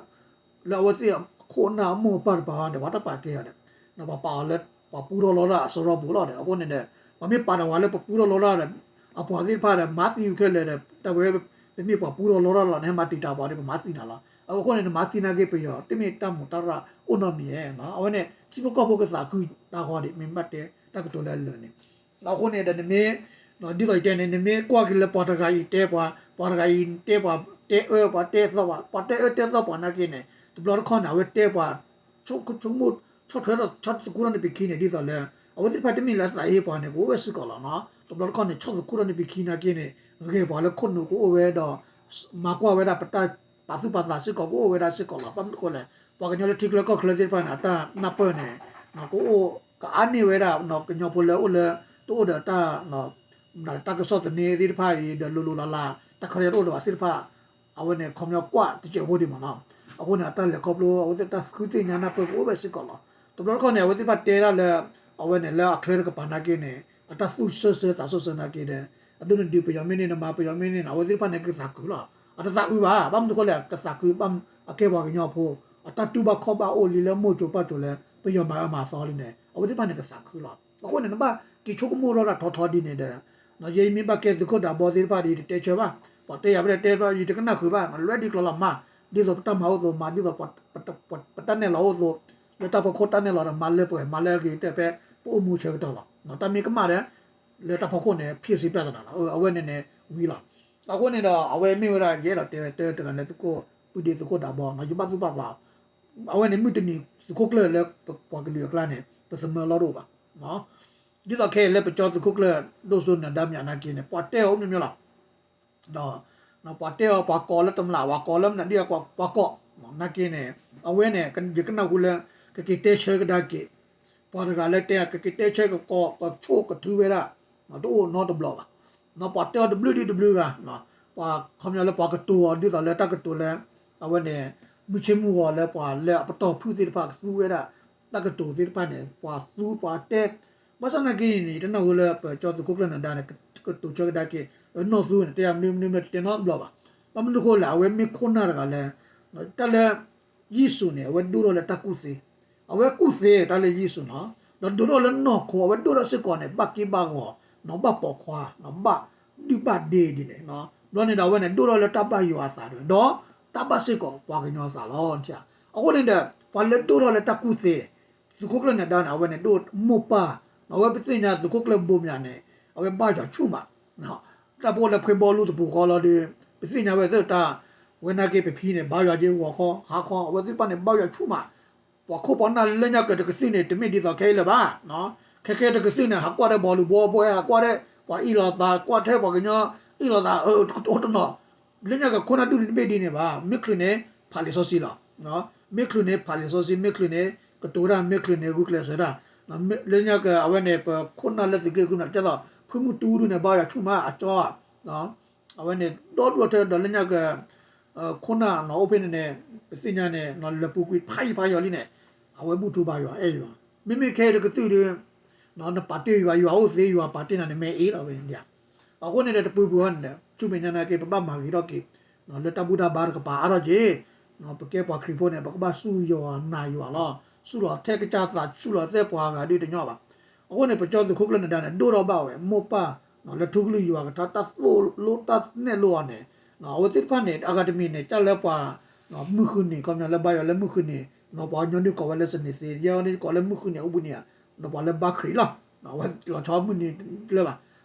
လၢအဝဲသ့ၣ်အခိၣ်အနၢ်အမိၢ်အပၢ်တပၤဒီး ပှၤတပာ်ကဲအီၤဒီး ပှၤပာ်အီၤလၢ ပှၤပူထီၣ်လီတၢ်အစရီပူၤလီၤဒီး အဃိန့ၣ်ဒီး ပှၤမ့ၢ်ပာ်တၢ်ဝဲလၢပပူထီၣ်လီတၢ်ဒီး အပှၤသ့ၣ်တဖၣ်ဒီး မၤသံဝဲခဲလၢာ်ဒီး တၢ်ဝဲ ပမ့ၢ်ပှၤပူထီၣ်လီတၢ်လီၤန့ၣ် ဟဲမၤတံာ်တာ်ပှၤဒီး ပမၤသံနၤလီၤ. အဃိန့ၣ် နမၤသံနာ်က့ပယီၤ တမ့ၢ်တၢ်မူးတၢ်ရၢ်အိၣ်နီတမံၤဧါ. အဝဲန့ၣ် ထံဖိကီၢ်ဖိကသးခုတၢ်ဃီဒံး မ့ၢ်ဘၣ်တဲတၢ်ကတိၤလၢအလၢာ်န့ၣ် အဃိန့ၣ်ဒီးနမ့ၢ် ဒ်သိးယတဲန့ၣ် နမ့ၢ်ကွၢ်က့ၤလၢပှၤတဂၤအံၤတဲပှၤ ပှၤတဂၤအံၤတဲပှၤ တဲအၢပှၤတဲသီပှၤ ပှၤတဲအၢတဲသီပှၤနာ်က့န့ၣ် တဘျီတခီၣ်န့ၣ် အဝဲတဲပှၤ ဆိကမိၣ် ဆီၣ်ထွဲဆီၣ်သခူထီၣ်န့ၢ်ပခံန့ၣ် ဒ်သိးလၢ အဝဲသ့ၣ်တဖၣ်တမ့ၢ်လၢအသးဟ့ပှၤန့ၣ် ကအိၣ်ဝဲစ့ၢ်ကီးလီၤနီၤ. တဘျီတခီၣ်န့ၣ် ဆီၣ်သခူထီၣ်န့ၢ်ပခံနာ်က့န့ၣ် ဂဲၤပှၤလၢခိၣ်နူာ်ကအိၣ်ဝဲဒီး မၤကွၢ်ဝဲဒၣ်ပတၢ်ပာ်သူၣ်ပာ်သးစ့ၢ်ကီး ကအိၣ်ဝဲဒၣ်စ့ၢ်ကီးလီၤ. ဘၣ်မနုၤအဃိလဲၣ် ပှၤကညီလၢထံချၢကီၢ်ချၢသ့ၣ်တဖၣ်န့ၣ် အတၢ်နၢ်ပၢၢ်န့ၣ် ကအိၣ်ကအါန့ၢ်ဝဲဒၣ် ကညီဖိလၢအိၣ်လၢ တအိၣ်ဒီးတၢ် တၢ်ကစီၣ်သန့သ့ၣ်တဖၣ်အံၤ ဒီးလိၤလိၤလးလး တၢ်ခွဲးတၢ်ယာ်တအိၣ်ဒီးဘၣ်သ့ၣ်တဖၣ် အဝဲန့ၣ်ခီပညီကွၢ်တစဲးဖိဒံးမးနီၤ. အဃိန့ၣ် အတၢ်လဲၤခီဖျိ အဝဲသ့ၣ်တၢ်ဃုသ့ၣ်ညါနၢ်ပၢၢ်ကအိၣ်ဝဲစ့ၢ်ကီးလီၤ. တဘျီတခီၣ်န့ၣ် အဝဲသ့ၣ်တဖၣ်တဲဒၣ်လၢ အဝဲန့ၣ်လၢအချၢတကပၤနာ်က့န့ၣ် အတၢ်သူၣ်ဆၢဆၢသးဆၢဆၢနာ်က့ဒီး အဒိနဒုးပယီၤမ့ၢ်န့ၢ် နမၤပယီၤမ့ၢ်န့ၢ်န့ၣ် အဝဲသ့ၣ်တဖၣ်န့ၣ် ကသးခုလီၤ. အတသးအုးဘၣ်, ဘၣ်မနုၤဃိလဲၣ် ကသးခုဘၣ်, အကဲပှၤကညီဖိ, အတၢ်တူၢ်ဘၣ်ခီၣ်ဘၣ်အိၣ်လံလၢမိၢ်စိၤပၢ်စိၤလၢ ပယီၤမၤအၢမၤသီလံန့ၣ် အဝဲသ့ၣ်တဖၣ်န့ၣ် ကသးခုလီၤ. အဃိန့ၣ် နဘၣ်က့ၤဆိကမိၣ်ထီၣ်တၢ်ထီထီဒ်န့ၣ်ဒီး ယဲယမ့ၢ်ဘၣ်ကဲသုးခိၣ်ဒးဘီသ့ၣ်တဖၣ်ဒီး ယတတဲဆၢဘၣ်, ပှၤတဲယၤဖဲလဲၣ်တဲဖဲလဲၣ် ယတကနၣ်ဃုာ်ဘၣ်, လွဲၢ်ဒ်ကျီလီၤမၤ, ဒ်သိးပတၢ်မၤအိၣ်သိးမၤ, ဒ်သိးပတၢ်နဲၣ်လီၤအိၣ်သိး, လၢတၢ်ဖီခိၣ်တၢ်နဲၣ်လီၤဒီး မၤလၢပှဲၤ မၤလၢအဂ့ၤကတၢၢ်ဖဲ ပအိၣ်မူဆၢကတီၢ်လီၤ. တၢ်မ့ၢ်ကမၣ်ဒီး လၢတၢ်ဖီခိၣ်န့ၣ် ဖံးစ့ပျၢ်သနာ်လီၤ. အဝဲန့ၣ်န့ၣ်ဝံၤလီၤ. အဃိန့ၣ်ဒီး အဝဲမ့ၢ်ဝဲဒၣ် ယအဲၣ်ဒိးတဲဝဲတၢ်တဂၤလၢသုးခိၣ် ပုၢ်ဒ့သုးခိၣ်ဒးဘီ ယဘၣ်သူၣ်ဘၣ်သး အဝဲန့ၣ် မုၢ်တနံၤ သုးခိၣ်ကျၢၢ်လၢပပှၤကလုာ်အကျါန့ၣ် ပသမၢလီၢ်တအိၣ်ဘၣ်. ဒ်သိးခဲအံၤလၢပကၠီသုးခိၣ်ကျၢၢ် ဒိၣ်စိနၢၤဒါမၠးနာ်က့န့ၣ် ပှၤတဲအီၤအိၣ်မ့ၢ်မ့ၢ်လီၤ. ဒီး ပှၤတဲအီၤ ပှၤကိးလၢတမျး ပှၤကိးလၢမနုၤဒ် ပှၤကိး နာ်က့န့ၣ် အဝဲန့ၣ် ယကနၣ်ဟူလၢ ကက့ၤတဲဆၢကဒါက့ၤ ပှၤတဂၤလၢတဲ ကက့ၤတဲဆၢကကိး ကဆိၣ်ကထုဝဲဒၣ် တအိၣ်နီတဘျီဘၣ်. ပှၤတဲအီၤတဘျုးဒ်တဘျုးဂၤ ပှၤခီပညီလၢပှၤကတိၤအီၤ ဒ်သိးလၢတၢ်ကတိၤလၢ အဝဲန့ၣ် မုၢ်ဆ့မုၢ်ဂီၤလၢပှၤလၢအပတီၢ်ဖုၣ်သ့ၣ်တဖၣ်ကသူဝဲဒၣ် တၢ်ကတိၤသ့ၣ်တဖၣ်န့ၣ် ပှၤသူပှၤတဲ ဘၣ်ဆၣ်နာ်က့န့ၣ် ယတနၢ်ဟူလၢပကၠီသုးခိၣ်ကျၢၢ်နၢၤဒါန့ၣ် ကတိၤဆၢကဒါက့ၤ နီၢ်သူန့ၣ် တဲယၤမနုၤမနုၤမနုၤတတဲနီတဘျီဘၣ်. ဘၣ်မနုၤဃိလဲၣ် အဝဲမ့ၢ်ခိၣ်နၢ်တဂၤလၢ တၢ်လၢ ယ့ၣ်ၡူးန့ၣ် အဝဲဒိၣ်ထီၣ်လၢတၢ်ကူၣ်သ့, အဝဲကူၣ်သ့တၢ်လၢယ့ၣ်ၡူးနီၤ, ဒီးဒိၣ်ထီၣ်လၢနီၢ်ခိ အဝဲဒိၣ်ထီၣ်စ့ၢ်ကီးန့ၣ် ဘၣ်က့ဘၣ်ဂီၤ, ဘၣ်ပိာ်ခွါ, ဘၣ်ဒုၣ်ဘၣ်ဒ့ဒ်န့ၣ်, ဘျီန့ၣ်ဒီးအဝဲန့ၣ် ဒိၣ်ထီၣ်လၢတၢ်ဘၣ်ယွၤအသးဒီး ဒီးတၢ်ဘၣ်စ့ၢ်ကီးပှၤကညီအသးလီၤ. အဃိန့ၣ်ဒီး ပှၤလၢဒိၣ်ထီၣ်လၢတၢ်ကူၣ်သ့ သုးခိၣ်ကျၢၢ်နၢၤဒါန့ၣ် အဝဲန့ၣ်ဒိၣ်မိၢ်ပၢ်, အဝဲပသ့ၣ်ညါသုးခိၣ်ကျၢၢ်ဘိမၠးန့ၣ် အဝဲဘၣ်ယွၤဆူၣ်မး တၢ်ဖိလၢဖှ့ဘီလူတပူၤဃီလီၤဒီး ပသ့ၣ်ညါဝဲသ့ၣ်တၢ်, ဝဲနာ်က့ပဖံန့ၣ် ဘါယွၤက့ဂီၤခီ ဟါခီ အဝဲသ့ၣ်တဖၣ်န့ၣ် ဘါယွၤဆူၣ်မး, ပှၤခိၣ်ပှၤနၢ်လၢညါက့ၤတကသုၣ်န့ၣ် တမ့ၢ်ဒ်သိးခဲအံၤလၢၤဘၣ်, ခဲကဲတကသုၣ်န့ၣ် ဟးကွၢ်ထဲဘီလူဘိဘိ ဟးကွၢ်ထဲ ပှၤအ့ၣ်လိာ်သး ကွၢ်ထဲပှၤကညီအ့ၣ်လိာ်သး တအိၣ်တနီၤ, လၢညါက့ၤခိၣ်နၢ်ဒူၣ်န့ၣ်တမ့ၢ်ဒ်န့ၣ်ဘၣ်, မ့ၢ်ချုးန့ၣ် ဖးလံာ်စီဆှံလီၤ, မ့ၢ်ချုးန့ၣ် ဖးလံာ်စီဆှံ မ့ၢ်ချုးန့ၣ် ကတိၤတၢ် မ့ၢ်ချုးန့ၣ် ဂုာ်ကျဲးစၢးတၢ်, လၢညါက့ၤ အဝဲန့ၣ် ပခိၣ်နၢ်လၢသုးက့ဃုမး တဲသိး ဖုမုၢ်တူဒူၣ်န့ၣ် ဘါယွၤဆူၣ်မး အကၠီ အဝဲန့ၣ် ဒီဒူၣ်ထဲဒီးလၢညါက့ၤ ခိၣ်နၢ်နီၤအိၣ်ဖဲန့ၣ်န့ၣ် ပသ့ၣ်ညါန့ၣ် လၢပူၤကွံာ်ဖးယံၤဖးယီၤလံန့ၣ် အဝဲဘူၣ်ထီၣ်ဘါယွၤအဲၣ်ယွၤ, မ့မ့ၢ်ခဲအံၤတကသုၣ်ဒီး နပာ်တ့ၢ်ယွၤ ယွၤအိၣ်သ့ ယွၤပာ်တ့ၢ်နၤန့ၣ် မ့ၢ်အ့ၣ်လီၤဝဲန့ၣ်, အဃိန့ၣ်ဒီးတပူၤပူၤန့ၣ် ဆူမဲာ်ညါနာ်က့ ပဘၣ်မၤဂ့ၤထီၣ်က့ၤ လၢတၢ်ဘူၣ်တၢ်ဘါတကပၤအါထီၣ်က့ၤ, ပကဲပှၤခရံာ်ဖိန့ၣ် ပကဘၣ်စူၢ်ယွၤနာ်ယွၤလီၤ, စူၢ်လီၤထဲကစၢ်သး စူၢ်လီၤထဲပှၤဂၤဒ်တညီဘၣ်. အဃိန့ၣ် ပကၠီသုးခိၣ်ကျၢၢ်နၢၤဒါန့ၣ် ဒိၣ်ထီၣ်ဘၣ်ဝဲ မိၢ်ပၢ် လၢထူကလုၢ်ယွၤကထါ တၢ်သိၣ်လိတၢ်နဲၣ်လိအီၤန့ၣ်, အဝဲသ့ၣ်တဖၣ်န့ၣ် အဂၤတမံၤန့ၣ် တၢ်လၢပှၤ မုၢ်ဃုနံၤ ခီပညီလၢဘါယွၤလၢမုၢ်ဃုနံၤ ပှၤကညီဒုးကိးဝဲလၢစနေသ့, ယဲအီၤန့ၣ်ကိးလၢမုၢ်ဃုနံၤအိၣ်ဘှံးနံၤဧါ, ပှၤလၢဘါခရံာ်လီၤ, အဝဲလီၤဆီမုၢ်နံၤတလၢဘၣ်,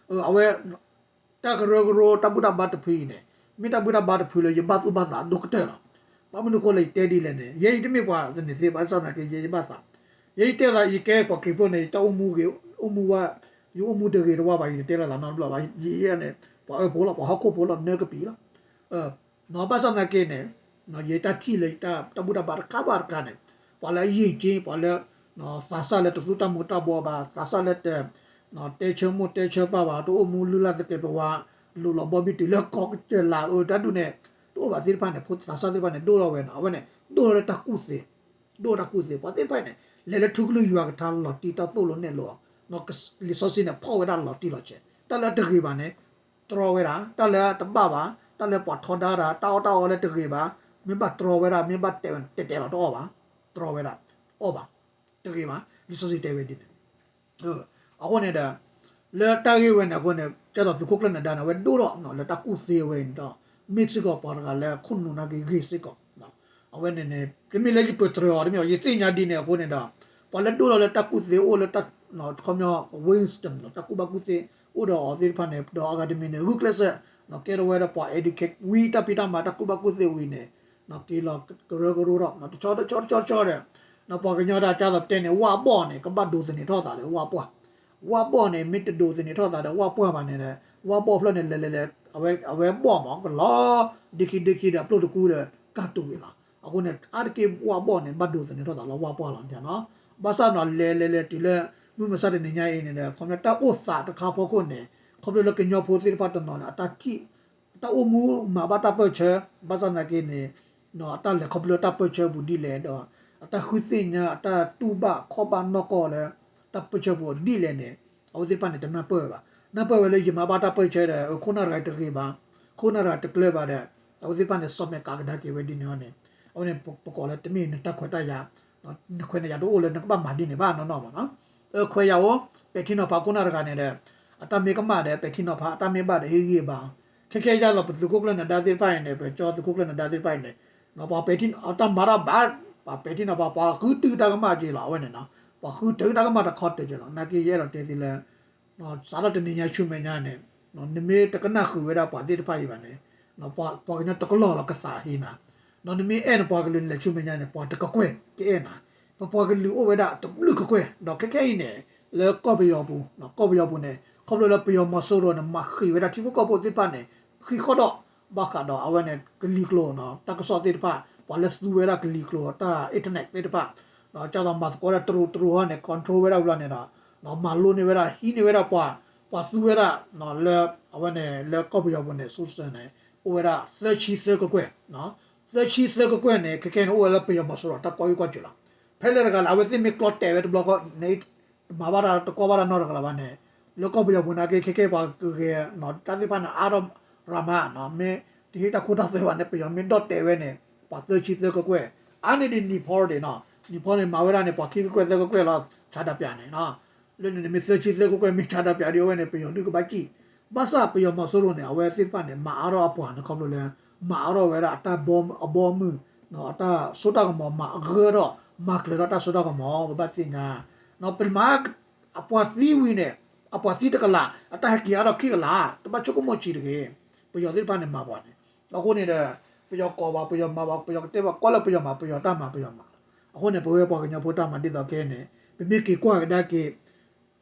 အဝဲ တၢ်ကရၢကရိတၢ်ဘူၣ်တၢ်ဘါတဖုအံၤန့ၣ် မ့ၢ်တၢ်ဘူၣ်တၢ်ဘါတဖုလၢယဘၣ်သူၣ်ဘၣ်သးဒိၣ်ကတၢၢ်လီၤ. ဘၣ်မနုၤဃိလၢယတဲဒ်လဲၣ်န့ၣ် ယဲယတမ့ၢ်ပှၤသန့ၤသ့ဘၣ်ဆၣ်သနာ်က့ ယဲယဘၣ်သး, ယဲယတဲသး ယကဲပှၤခရံာ်ဖိန့ၣ် ယတၢ်အိၣ်မူဂ့ၤ အိၣ်မူဝဲ ယအိၣ်မူတဂ့ၤတဝါဘၣ် ယတတဲလိာ်သးနီတဘျီဘၣ်, ယဲန့ၣ် ပှၤအၢဖိလီၤ ပှၤဟီၣ်ခိၣ်ဖိလီၤ နၢကပံာ်လီၤ. နီၤဘၣ်ဆၣ်သနာ်က့န့ၣ် ယတၢ်ထံၣ်လၢယတၢ်ဘူၣ်တၢ်ဘါတခါဘၣ်တခါန့ၣ် ပှၤလၢအယံာ်က့ ပှၤလၢ သးစၢ်လၢတသူတၢ်မူၤတၢ်ဘှီးဘၣ်, သးစၢ်လၢတ တဲဆၢမိၢ်တဲဆၢပၢ်ဘၣ်, တအိၣ်မူလုၢ်လၢ်သကဲးပဝး, လိၤလီၤဘီဘံၣ်တုၤလၢကီၢ်ကစၢၢ်လၢအအၢတၢ်ဒူၣ်န့ၣ် တအိၣ်ဘၣ်သ့ၣ်တဖၣ်န့ၣ် ဖိသးစၢ်သ့ၣ်တဖၣ်န့ၣ် ဒိၣ်ထီၣ်ဝဲနီၤ, အဝဲန့ၣ် ဒိၣ်ထီၣ်လၢတၢ်ကူၣ်သ့, ဒိၣ်ထီၣ်တၢ်ကူၣ်သ့, ပှၤသ့ၣ်တဖၣ်န့ၣ် လဲၤလၢထူကလုၢ်ယွၤကထါလီၤတံၢ်တၢ်သိၣ်လိနဲၣ်လိအီၤ, လံာ်စီဆှံန့ၣ် ဖီၣ်ဝဲဒၣ်လီၤတံၢ်လီၤဆဲး, တၢ်လၢအတဂ့ၤဘၣ်န့ၣ် တြီဝဲဒၣ်, တၢ်လၢတဘၣ်ဘၣ်, တၢ်လၢပှၤထီဒါတၢ်, တၢ်အီၣ်တၢ်အီလၢတဂ့ၤဘၣ်, မ့ၢ်ဘၣ်တြီဝဲဒၣ်, မ့ၢ်ဘၣ်တဲဝဲ တဲတဲလီၤတအီၣ်ဘၣ်, တြီဝဲဒၣ်, အီၣ်ဘၣ်, တဂ့ၤဘၣ်, လံာ်စီဆှံတဲဝဲဒ်န့ၣ်. အဃိန့ၣ်ဒီး လၢတၢ်ဂ့ၢ်ဝဲန့ၣ်အဃိန့ၣ် ကဲသိးသုးခိၣ်ကျၢၢ်နၢၤဒါန့ၣ် အဝဲဒိၣ်ထီၣ်လၢတၢ်ကူၣ်သ့ဝဲန့ၣ်ဒီး မ့ၢ်စ့ၢ်ကီးပှၤတဂၤလၢခိၣ်နူာ်နာ်က့ဂ့ၤစ့ၢ်ကီး အဝဲန့ၣ်န့ၣ် တမ့ၢ်လၢယပၢၢ်တြၢၤအီၤတမ့ၢ်ဘၣ်, ယသ့ၣ်ညါဒ်န့ၣ်အဃိန့ၣ်ဒီး ပှၤလၢဒိၣ်ထီၣ်လၢတၢ်ကူၣ်သ့အိၣ်လၢ ခီပညီ wisdom တၢ်ကူၣ်ဘၣ်ကူၣ်သ့အိၣ်ဒီးအီၤသ့ၣ်တဖၣ်န့ၣ် ဒီးအဂၤတမံၤန့ၣ် ဂုာ်ကျဲးစၢး ကဲထီၣ်ဝဲဒၣ်ပှၤ educate ဝံၤတၢ်ဖံးတၢ်မၤတၢ်ကူၣ်ဘၣ်ကူၣ်သ့ဝံၤန့ၣ် က့ၤလီၤကရၢကရိထီၣ် တဆီတဆီတဆီတဆီဒီး ပှၤကညီတၢ်ကၢ်သိးတဲန့ၣ် ဝၣ်ဘီၣ်န့ၣ် ကဘၣ်ဒိးသန့ၤထီၣ်သးဒီးဝၣ်ပှၢ်, ဝၣ်ဘီၣ်န့ၣ် မ့ၢ်တဒိးသန့ၤထီၣ်သးဒီးဝၣ်ပှၢ်ဘၣ်န့ၣ်ဒီး ဝၣ်ဘီၣ်ဖျၢၣ်န့ၣ် လဲၤလဲၤလဲၤ အဝဲဘီၣ်မး ကလီၤ ဒ့ခံဒ့ခံဒီးအပျိၢ်တကူဒီး ကၢ်တူာ်ဝံၤလီၤ. အဃိန့ၣ် အါတက့ၢ်ဝၣ်ဘီၣ်န့ၣ် ဘၣ်ဒိးသန့ၤထီၣ်သးလီၤဝၣ်ပှၢ်လီၤန့ၣ်နီၤ. ဘၣ်ဆၣ်နီၤ လဲၤလဲၤလဲၤတုၤလၢ မုၢ်မဆါတနံၤညါအံၤန့ၣ်ဒီး ခီပညီတၢ်အိၣ်သးတခါဖီခိၣ်န့ၣ် ခီဖျိလၢကညီဖိသ့ၣ်တဖၣ်တနီၤန့ၣ် အတၢ်ထံၣ် တၢ်အိၣ်မူမၤဘၣ်တၢ်ပၢၢ်ဆၢ ဘၣ်ဆၣ်သနာ်က့န့ၣ် အတၢ်လဲၤခီဖျိတၢ်ပၢၢ်ဆၢပူၤဒ်လဲၣ်ဒီး အတၢ်ဃုသ့ၣ်ညါ အတၢ်တူၢ်ဘၣ်ခီၣ်ဘၣ်နီၢ်ကီၢ်လၢ တၢ်ပၢၢ်ဆၢပူၤဒ်လဲၣ်န့ၣ် အဝဲသ့ၣ်တဖၣ်န့ၣ် တနၢ်ပၢၢ်ဝဲဘၣ်. နၢ်ပၢၢ်ဝဲလၢယမၤဘၣ်တၢ်ပၢၢ်ဆၢဒီး ခိၣ်နၢ်တဂၤတဂ့ၤဘၣ်, ခိၣ်နၢ်တဂၤတကျၢၤဘၣ်ဒီး အဝဲသ့ၣ်တဖၣ်န့ၣ် စီၤမဲာ်ကးကဒါက့ၤဝဲဒ်န့ၣ်န့ၣ်, အဝဲန့ၣ်ပကိးလၢတမ့ၢ်နတၢ်ခွဲးတၢ်ယာ်, နခွဲးနယာ်တအိၣ်လၢနကဘၣ်မၤဒ်န့ၣ်ဘၣ်နီၢ်နီၢ်ဘၣ်နီၤ. အခွဲးယာ်အိၣ်, ပဲာ်ထံနီၤဖးခိၣ်နၢ်တဂၤန့ၣ်ဒီး အတၢ်မ့ၢ်ကမၣ်ဒီး ပဲာ်ထံနီၤဖး အတၢ်မ့ၢ်ဘၣ်ဒီး ဟ့ၣ်ဂံၢ်ဘါ, ခဲခဲယၢ်လီၤ ပသုးခိၣ်ကျၢၢ်နၢၤဒါသ့ၣ်တဖၣ်အံၤန့ၣ် ပကၠီသုးခိၣ်ကျၢၢ်နၢၤဒါသ့ၣ်တဖၣ်အံၤန့ၣ်, ပှၤပဲာ်ထံအတၢ်မၤတၢ်ဘၣ်, ပှၤပဲာ်ထံနီၤဖး ပှၤဃုတုၤတၢ်ကမၣ်က့ၤလီၤ အဝဲန့ၣ်နီၤ, ပှၤဃုတုၤတၢ်ကမၣ်တခီတၢၢ်က့ၤလီၤ. နာ်က့ယအဲၣ်ဒိးတဲသုလၢ စးထီၣ်တနံၤညါဆူမဲာ်ညါန့ၣ်, နမ့ၢ်တကနၣ်ဃုာ်ဝဲဒၣ်ပှၤသ့ၣ်တဖၣ်အံၤဘၣ်န့ၣ်, ပှၤကညီတကလီၢ်လီၤကသးဟ့နၤ, နမ့ၢ်အဲၣ်နပှၤကလုာ်လဲၤဆူမဲာ်ညါန့ၣ် ပှၤတကကွဲၢ်ကအဲၣ်နၤ, ပပှၤကလုာ်အိၣ်ဝဲဒၣ်တဘျုးကကွဲၢ်, ဒီးခဲခဲအံၤန့ၣ် လၢကီၢ်ပယီၤပူၤ, ကီၢ်ပယီၤပူၤန့ၣ် ခီဖျိလၢပယီၤမီၤစိရိၤန့ၣ် မၤဃံးဝဲဒၣ်ထံဖိကီၢ်ဖိသ့ၣ်တဖၣ်န့ၣ် ဃံးဃီၣ်ဒီး ဘၣ်ဃးဒီးအဝဲန့ၣ် ကလံၤကျိာ် တၢ်ကစီၣ်သ့ၣ်တဖၣ်, ပှၤလၢသူဝဲဒၣ်ကလံၤကျိာ် တၢ် internet သ့ၣ်တဖၣ်, ကၢ်သိးမၤသကိးဒၣ်တရူးတရူးဟီန့ၣ် control ဝဲဒၣ်ဘျီန့ၣ်ဒီး မၤလိန့ၢ်ဝဲဒၣ် ဟံးန့ၢ်ဝဲဒၣ်ပှၤ, ပှၤသူဝဲဒၣ် လၢ အဝဲန့ၣ် လၢကီၢ်ပယီၤပူၤန့ၣ် စူစၢန့ၣ် အိၣ်ဝဲဒၣ်သၢဆံသၢကကွဲၢ်, သၢဆံသၢကကွဲၢ်န့ၣ် ခဲခဲန့ၣ် အိၣ်ဝဲလၢပယီၤမီၤစိရိၤတၢ်ကွၢ်အုၣ်ကွၢ်စၢၤလီၤ. ဖဲလဲၣ်တဂၤလၢ အဝဲသ့ၣ်မ့ၢ်ကျီတဲာ်ဝဲတဘျီဃီန့ၣ် တမၤဘၣ်တၢ်တကွၢ်ဘၣ်တၢ်နီတဂၤလၢၤဘၣ်န့ၣ်, လၢကီၢ်ပယီၤပူၤနာ်က့ ခဲခဲပှၤကဂဲၤ တၢ်သ့ၣ်တဖၣ်န့ၣ် အါထီၣ်ရၤမး, မ့ၢ်တဟ့ၣ်တၢ်ခိတၢ်သွဲဘၣ်န့ၣ် ပယီၤမ့ၢ်ဒီၣ်တဲာ်ဝဲန့ၣ် ပှၤသၢဆံသၢကကွဲၢ်, အါန့ၢ်ဒံးနံၤဖီဒံးနီၤ, နံၤဖီန့ၣ် မၤဝဲဒၣ်န့ၣ် ပှၤခံကကွဲၢ်သၢကကွဲၢ်လီၤ ဆါတၢ်ပၠးန့ၣ်, လၢန့ၣ်န့ၣ် မ့ၢ်သၢဆံသၢကကွဲၢ် မ့ၢ်ဆါတၢ်ပၠးဒ်အဝဲန့ၣ် ပယီၤဒုးကဘၣ်စံၣ်, ဘၣ်ဆၣ်ပယီၤမီၤစိရိၤန့ၣ် အဝဲသ့ၣ်တဖၣ်န့ၣ် မၤအါထီၣ်အပှၤန့ၣ် ခီဖျိလၢ မၤအါထီၣ်ဝဲဒၣ်အတၢ်ဘီအဘီအမုၢ်, အတၢ်စိတၢ်ကမီၤ မၤအဂၢၢ်ထီၣ် မၤကျၢၤထီၣ်တၢ်စိတၢ်ကမီၤ ပဘၣ်သ့ၣ်ညါ, ပမၤ အပှၤသံဝံၤန့ၣ် အပှၤသံတကလး အတၢ်ဟဲက့ၤအါထီၣ်ခံကလး တဘၣ်ဆိကမိၣ်ဆံးတဂ့ၤ, ပယီၤသ့ၣ်တဖၣ်န့ၣ်မၤပှၤန့ၣ်, အဃိန့ၣ်ဒီး ပယီၤကိးဘၣ် ပယီၤမၤဘၣ် ပယီၤကတဲဘၣ် ကွၢ်လၢပယီၤမၤ ပယီၤတၢ်မၤ ပယီၤမၤလီၤ. အဃိန့ၣ် ပဝဲပှၤကညီဖိတၢ်မၤဒ်သိးခဲအံၤန့ၣ် ပမ့ၢ်က့ၤကွၢ်ကဒါက့ၤ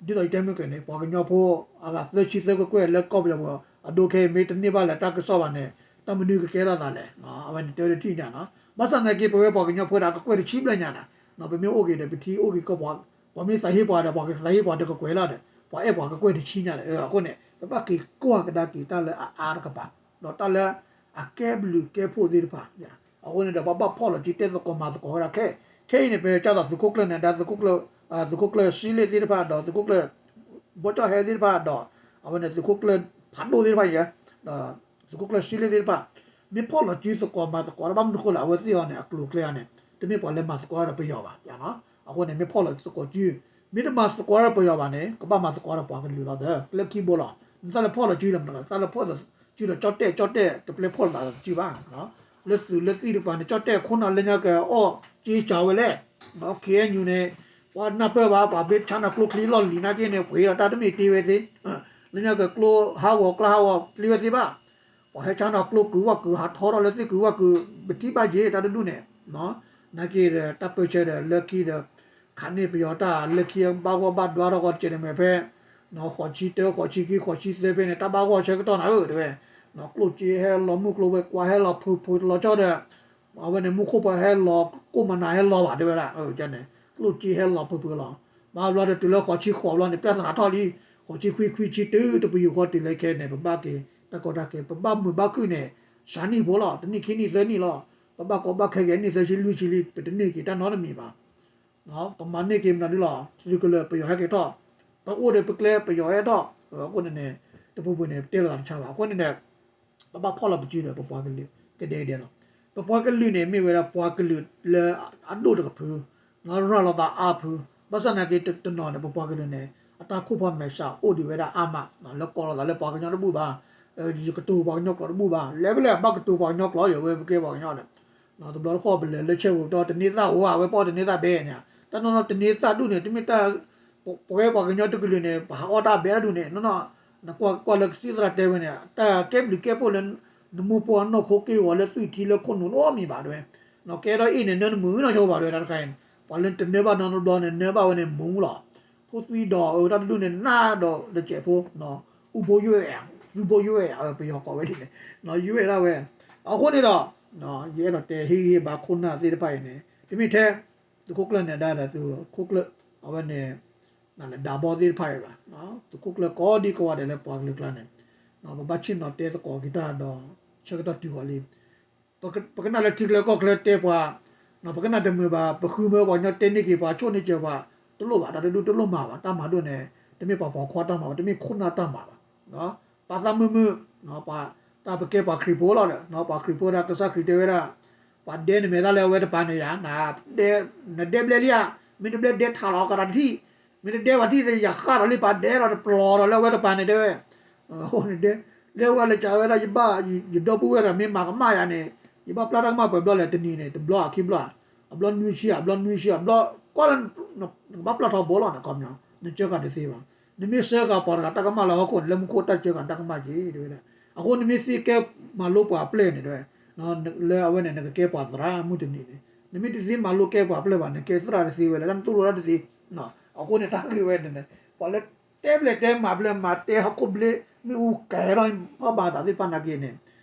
ဒ်သိးယတဲမုၢ်ကၢၤန့ၣ် ပှၤကညီဖိ အဂၤသၢဆံသၢကကွဲၢ်လၢကီၢ်ပယီၤပူၤ အဒိခဲအံၤ မ့ၢ်တန့ၢ်ဘၣ်လၢတၢ်ကစီၣ်ဘၣ်န့ၣ် တၢ်မနုၤကကဲထီၣ်သးလဲၣ်, အဝဲန့ၣ်တဲဝဲတထံၣ်ညါနီၤ, ဘၣ်ဆၣ်သနာ်က့ ပဝဲပှၤကညီဖိဒၣ်ကကွဲၢ်တဆံဘျဲၣ်ညါန့ၣ် ပမ့ၢ်အိၣ်က့ၤဒီး ပထံၣ်အိၣ်က့ၤကီၢ်ပှၤ, ပှၤမ့ၢ်သးဟ့ပှၤဒီး ပှၤကသးဟ့ပှၤတကကွဲၢ်လီၤဒီး ပှၤအဲၣ်ပှၤကကွဲၢ်တဆံညါဒီး အဃိန့ၣ် ပဘၣ်က့ၤကွၢ်ကဒါက့ၤတၢ်လၢအအါတကပၤ ဒီးတၢ်လၢ အကဲဘျုးကဲဖှိၣ်သ့ၣ်တဖၣ်, အဃိန့ၣ်ဒီး ပဘၣ်ဖီၣ်လီၤစုတဲသကိးမၤသကိးဝဲဒၣ်ခဲ, ခဲအံၤန့ၣ် ပကၢ်သိးသုးခိၣ်ကျၢၢ်နၢၤဒါ သုးခိၣ်ကျၢၢ် သုးခိၣ်ကျၢၢ်စံလ့ၣ်သ့ၣ်တဖၣ်ဒီး သုးခိၣ်ကျၢၢ် ဘီကၠီၣ်ဟဲသ့ၣ်တဖၣ်ဒီး အဝဲန့ၣ်သုးခိၣ်ကျၢၢ်ဖးဒိၣ်သ့ၣ်တဖၣ်ယဲ သုးခိၣ်ကျၢၢ်စံလ့ၣ်သ့ၣ်တဖၣ် မ့ၢ်ဖီၣ်လီၤစုသကိးမၤသကိးဒီး ဘၣ်မနုၤဃိလဲၣ် အဝဲသ့ၣ်အီၤန့ၣ် အကျိၤအကျဲအံၤန့ၣ် တမ့ၢ်ပှၤလၢမၤသကိးဒီးပယီၤဘၣ်, အဃိန့ၣ် မ့ၢ်ဖီၣ်လီၤသကိးစု မ့ၢ်တမၤသကိးဒီးပယီၤဘၣ်န့ၣ် ကဘၣ်မၤသကိးဒီးပှၤကလုာ်လီၤသၢ လၢခံဘိလီၤ, နသးလၢဖီၣ်လီၤစုလၢမနုၤ သးလၢဖီၣ်လီၤစုဒီးကၠီၣ်တဲၣ် ကၠီၣ်တဲၣ်တပျဲဖီၣ်လီၤသးစုဘၣ်, လၢသုးလၢသံၣ်တပၤန့ၣ် ကၠီၣ်တဲၣ်ခိၣ်နၢ်လၢညါကအီၣ်က့စၢ်ဝဲလဲၣ်, ခ့ၣ်အဲၣ်ယူၣ်န့ၣ် ပှၤနၢ်ပၢၢ်ဘၣ် ပှၤဘ့ၣ်ဆါနၤကျိချံလီၢ်လံၤနာ်က့န့ၣ် ပှ့ၤဒီးတၢ်တမ့ၢ်တ့ဝဲသ့, လၢညါကကျိဟးဂီၤကျါဟးဂီၤတ့ဝဲသ့ဘၣ် ပှၤဟဲဆါနၤကျိကုာ်ဝဲကုာ် ဟးထီထီၣ်လၢသ့ၣ်ကုာ်ဝဲကုာ် ပထံၣ်ဘၣ်က့ၤတၢ်တဒူၣ်န့ၣ်, နာ်က့ဒီး တၢ်ပၢဆှၢဒီး လၢခံဒီး ခးန့ၢ်ပယီၤတၢ်လၢခံ ဘၣ်ဂီၢ်ဘၣ်ဒွါထီၣ်ဂီၤတကဲးန့ၣ်မ့ၢ်ဖဲ ဃိးဆံတၢ ဃိးဆံခံ ဃိးဆံသၢဖဲန့ၣ် တၢ်ဘၣ်ဂီၢ်ဆၢကတီၢ်နၤဧၢ တဲဝဲ, ကျိၣ်စ့ဟဲလီၤ မုၢ်ကျိၤဝဲၤကွာ်ဟဲလီၤ ဖုးဖုးတလီၤဆီဒီး အဝဲန့ၣ် မူခိၣ်ပှၤဟဲလီၤ ကိၣ်မနၤဟဲလီၤဘၣ် တဲဝဲဒၣ်, န့ၣ် ကျိၣ်စ့ဟဲလီၤဖုးဖုးလီၤ, ဘၣ်ဘျီဒီးတုၤလၢဃိးဆံဃိးဘျီန့ၣ် ပြဿနာထီၣ်လံ, ဃိးဆံခွံခွံဆံတုၤတပယူာ်ဃီတုၤလၢခဲအံၤန့ၣ် ပဘၣ်က့ၤတၢ်ကီတၢ်ခဲ ပဘၣ်မုာ်ဘၣ်ခုၣ်န့ၣ် စှၤနံၣ်ဖိလီၤ, တနံၣ်ခံနံၣ်သၢနံၣ်လီၤ, ပဘၣ်ကီဘၣ်ခဲက့ၤနံၣ်သၢဆံလွံၢ်ဆံလံ ပတန့ၢ်က့ၤတၢ်နီတမံၤဘၣ် ပမၤန့ၢ်က့ၤမနုၤဒ်လီၤ, သုးကလၢၤပယီၤဟဲက့ၤထီၣ်, ပအိၣ်ဒီးပကျဲပယီၤဟဲထီၣ်, အဃိန့ၣ်န့ၣ် တပူၤပူၤန့ၣ် ပတဲလိာ်သးတဆါဘၣ်. အဃိန့ၣ်ဒီး ပဘၣ်ဖီၣ်လီၤပစုဒီးပပှၤကလုာ် ကဒဲကဒဲလီၤ. ပပှၤကလုာ်န့ၣ် မ့ၢ်ဝဲဒၣ်ပှၤကလုာ်လၢအဒိၣ်တကဖု, ရၤလီၤသးအါဖု, ဘၣ်ဆၣ်သနာ်က့တနီၤန့ၣ် ပပှၤကလုာ်န့ၣ် အတၢ်ခိၣ်ဖီမဲာ်ဆှးအိၣ်ဒံးဝဲဒၣ်အါမး, လၢကိးလီၤသးလၢပှၤကညီတဘူၣ်ဘၣ်, ယကတိၤပှၤကညီကျိာ်တဘူၣ်ဘၣ်, လဲၤဖဲလဲၣ်ဘၣ်ကတိၤပှၤကညီကျိာ် ယဝဲပကဲပှၤကညီန့ၣ် တဘျီတခီၣ်ပလဲၤလၢဆဲးပူၤတီ တန့ၢ်သၣ်အိၣ်ဧါ, အဝဲပီၣ်တန့ၢ်သၣ်ဘဲန့ၣ်, တၢ်နီၢ်နီၢ်တန့ၢ်သၣ်ဒူၣ်န့ၣ် တမ့ၢ်တၢ် ပဝဲပှၤကညီတကလုာ်န့ၣ် ပဟးအီၣ်တၢ်ဘဲဒၣ်ဒူၣ်န့ၣ်, နီၢ်နီၢ် နကွၢ်ကွၢ်လၢကသံၣ်သရၣ်တဲဝဲန့ၣ် တၢ်ကဲဘျုးကဲဖှိၣ်လၢ နမိၢ်ပှၢ်နီၢ်ခိက့ၢ်ဂီၤလၢသွံၣ်ထံလၢခိၣ်နူာ်နီတမံၤဘၣ်တဲဝဲ, ကဲထီၣ်အ့ၣ်န့ၣ် နၢနမုာ်နီၢ်ဆိဘၣ်တဲဝဲတၢ်တခါအံၤန့ၣ်, ပှၤလၢတနၢဘၣ်နီတဘျီန့ၣ် နၢဘၣ်ဝဲန့ၣ်မူလီၤ, ဖိသွံဒီးအတၢ်တဒူၣ်န့ၣ် နၢ်ဒီးတစဲးဖိ အူဘိယွဲၣ်, သူဘိယွဲၣ်, ပယီၤကိးဝဲဒ်န့ၣ်, ယွဲၣ်ဒၣ်ဝဲ, အဃိန့ၣ်ဒီး ယအဲၣ်ဒိးတဲဟ့ၣ်ဂံၢ်ဟ့ၣ်ဘါခိၣ်နၢ်သ့ၣ်တဖၣ်အံၤန့ၣ် တမ့ၢ်ထဲ သုးခိၣ်ကျၢၢ်နၢၤဒါဒီးသုးခိၣ်ကျၢၢ် အဝဲန့ၣ် နလဲၤဒါဘီသ့ၣ်တဖၣ်အံၤဘၣ်, သုးခိၣ်ကျၢၢ်ကိးဒံကိးဂၤဒဲးလၢပှၤကလုာ်ကျါန့ၣ် ပဘၣ်ဆ့ၣ်နီၤတဲသကိးက့ၤတၢ်ဒီး ဆၢကတီၢ်တုၤဃီၤလံ ပကနၣ်လၢထံကျဲကီၢ်ကျဲတဲပှၤ, ပကနၣ်တမုာ်ဘၣ်, ပဃုမၢပှၤကညီတဲန့ၢ်က့ၤပှၤ ဆိၣ်န့ၢ်စၢၤပှၤ, တလိၣ်ဘၣ်, တၢ်တဒူၣ်တလိၣ်မၤဘၣ်, တၢ်မၤဒိၣ်န့ၣ် တမ့ၢ်ပှၤပိာ်ခွါတၢ်မၤဘၣ်, တမ့ၢ်ခိၣ်နၢ်တၢ်မၤဘၣ်, ပာ်သးမုာ်မုာ်, တၢ်ပကဲပှၤခရံာ်ဖိလီၤဒီး ပှၤခရံာ်ဖိဒၣ်ကစၢ်ခရံာ်တဲဝဲဒၣ်, ပှၤဒဲနမဲာ်သၣ်လၢအဝဲတပၤန့ၣ်ယၤ, နဒဲဘျဲလံဧါ, မ့ၢ်တဘျဲဒဲထးလီၤကဒီးတထံၣ်, မ့ၢ်တဒဲဝဲထံၣ်ဒီးယဃၣ်ဒီးလံ ပှၤဒဲလီၤတပျီၤဒီးလၢအဝဲတပၤန့ၣ်တဲဝဲ, အဃိန့ၣ်ဒဲ, လၢဝဲလၢကဝဲဒၣ်ယဘၣ်, ယဒီပုၢ်ဝဲၢ်ဒီးမ့ၢ်မၤကမၣ်ယၤန့ၣ်, ယဘၣ်ပျၢ်တၢ်ကမၣ်ပှဲၤဘျီလဲၣ်တနံၤန့ၣ် တဘျီအခံဘျီ, အဘျီနွံဆံ အဘျီနွံဆံ အဘျီ, ကွၢ်လၢ, နကဘၣ်ပျၢ်ထီဘိလီၤန့ၣ် ခီပညီ, နကၢဃာ်တသ့ဘၣ်, နမ့ၢ်ဆှၢဃာ်ပှၤတဂၤတၢ်ကမၣ်လၢဟီၣ်ခိၣ်န့ၣ် လၢမူခိၣ်တၢ်ကၢဃာ်တၢ်ကမၣ်က့ၤတဲဝဲဒၣ်, အဃိနမ့ၢ်သ့ကဲမၤလိပှၤအပျဲၢ်န့ၣ်တဲဝဲ, လၢအဝဲန့ၣ် နကကဲပှၤသရၣ်မုၢ်တနံၤန့ၣ်, နမ့ၢ်တသ့မၤလိကဲပှၤအပျဲၢ်ဘၣ် နကဲသရၣ်တသ့ဝဲလဲၣ် တၢ်နတူၢ်လိာ်တၢ်တသ့, အဃိန့ၣ်တၢ်ဂ့ၢ်ဝဲန့ၣ်, ပှၤလၢတဲဘျဲတဲမၤဘျဲမၤတဲဟီၣ်ခိၣ်ဘျ့ မ့ၣ်အူကဲထီၣ်ဖီၣ်ဘၣ်သးသ့ၣ်တဖၣ်နာ်က့န့ၣ်,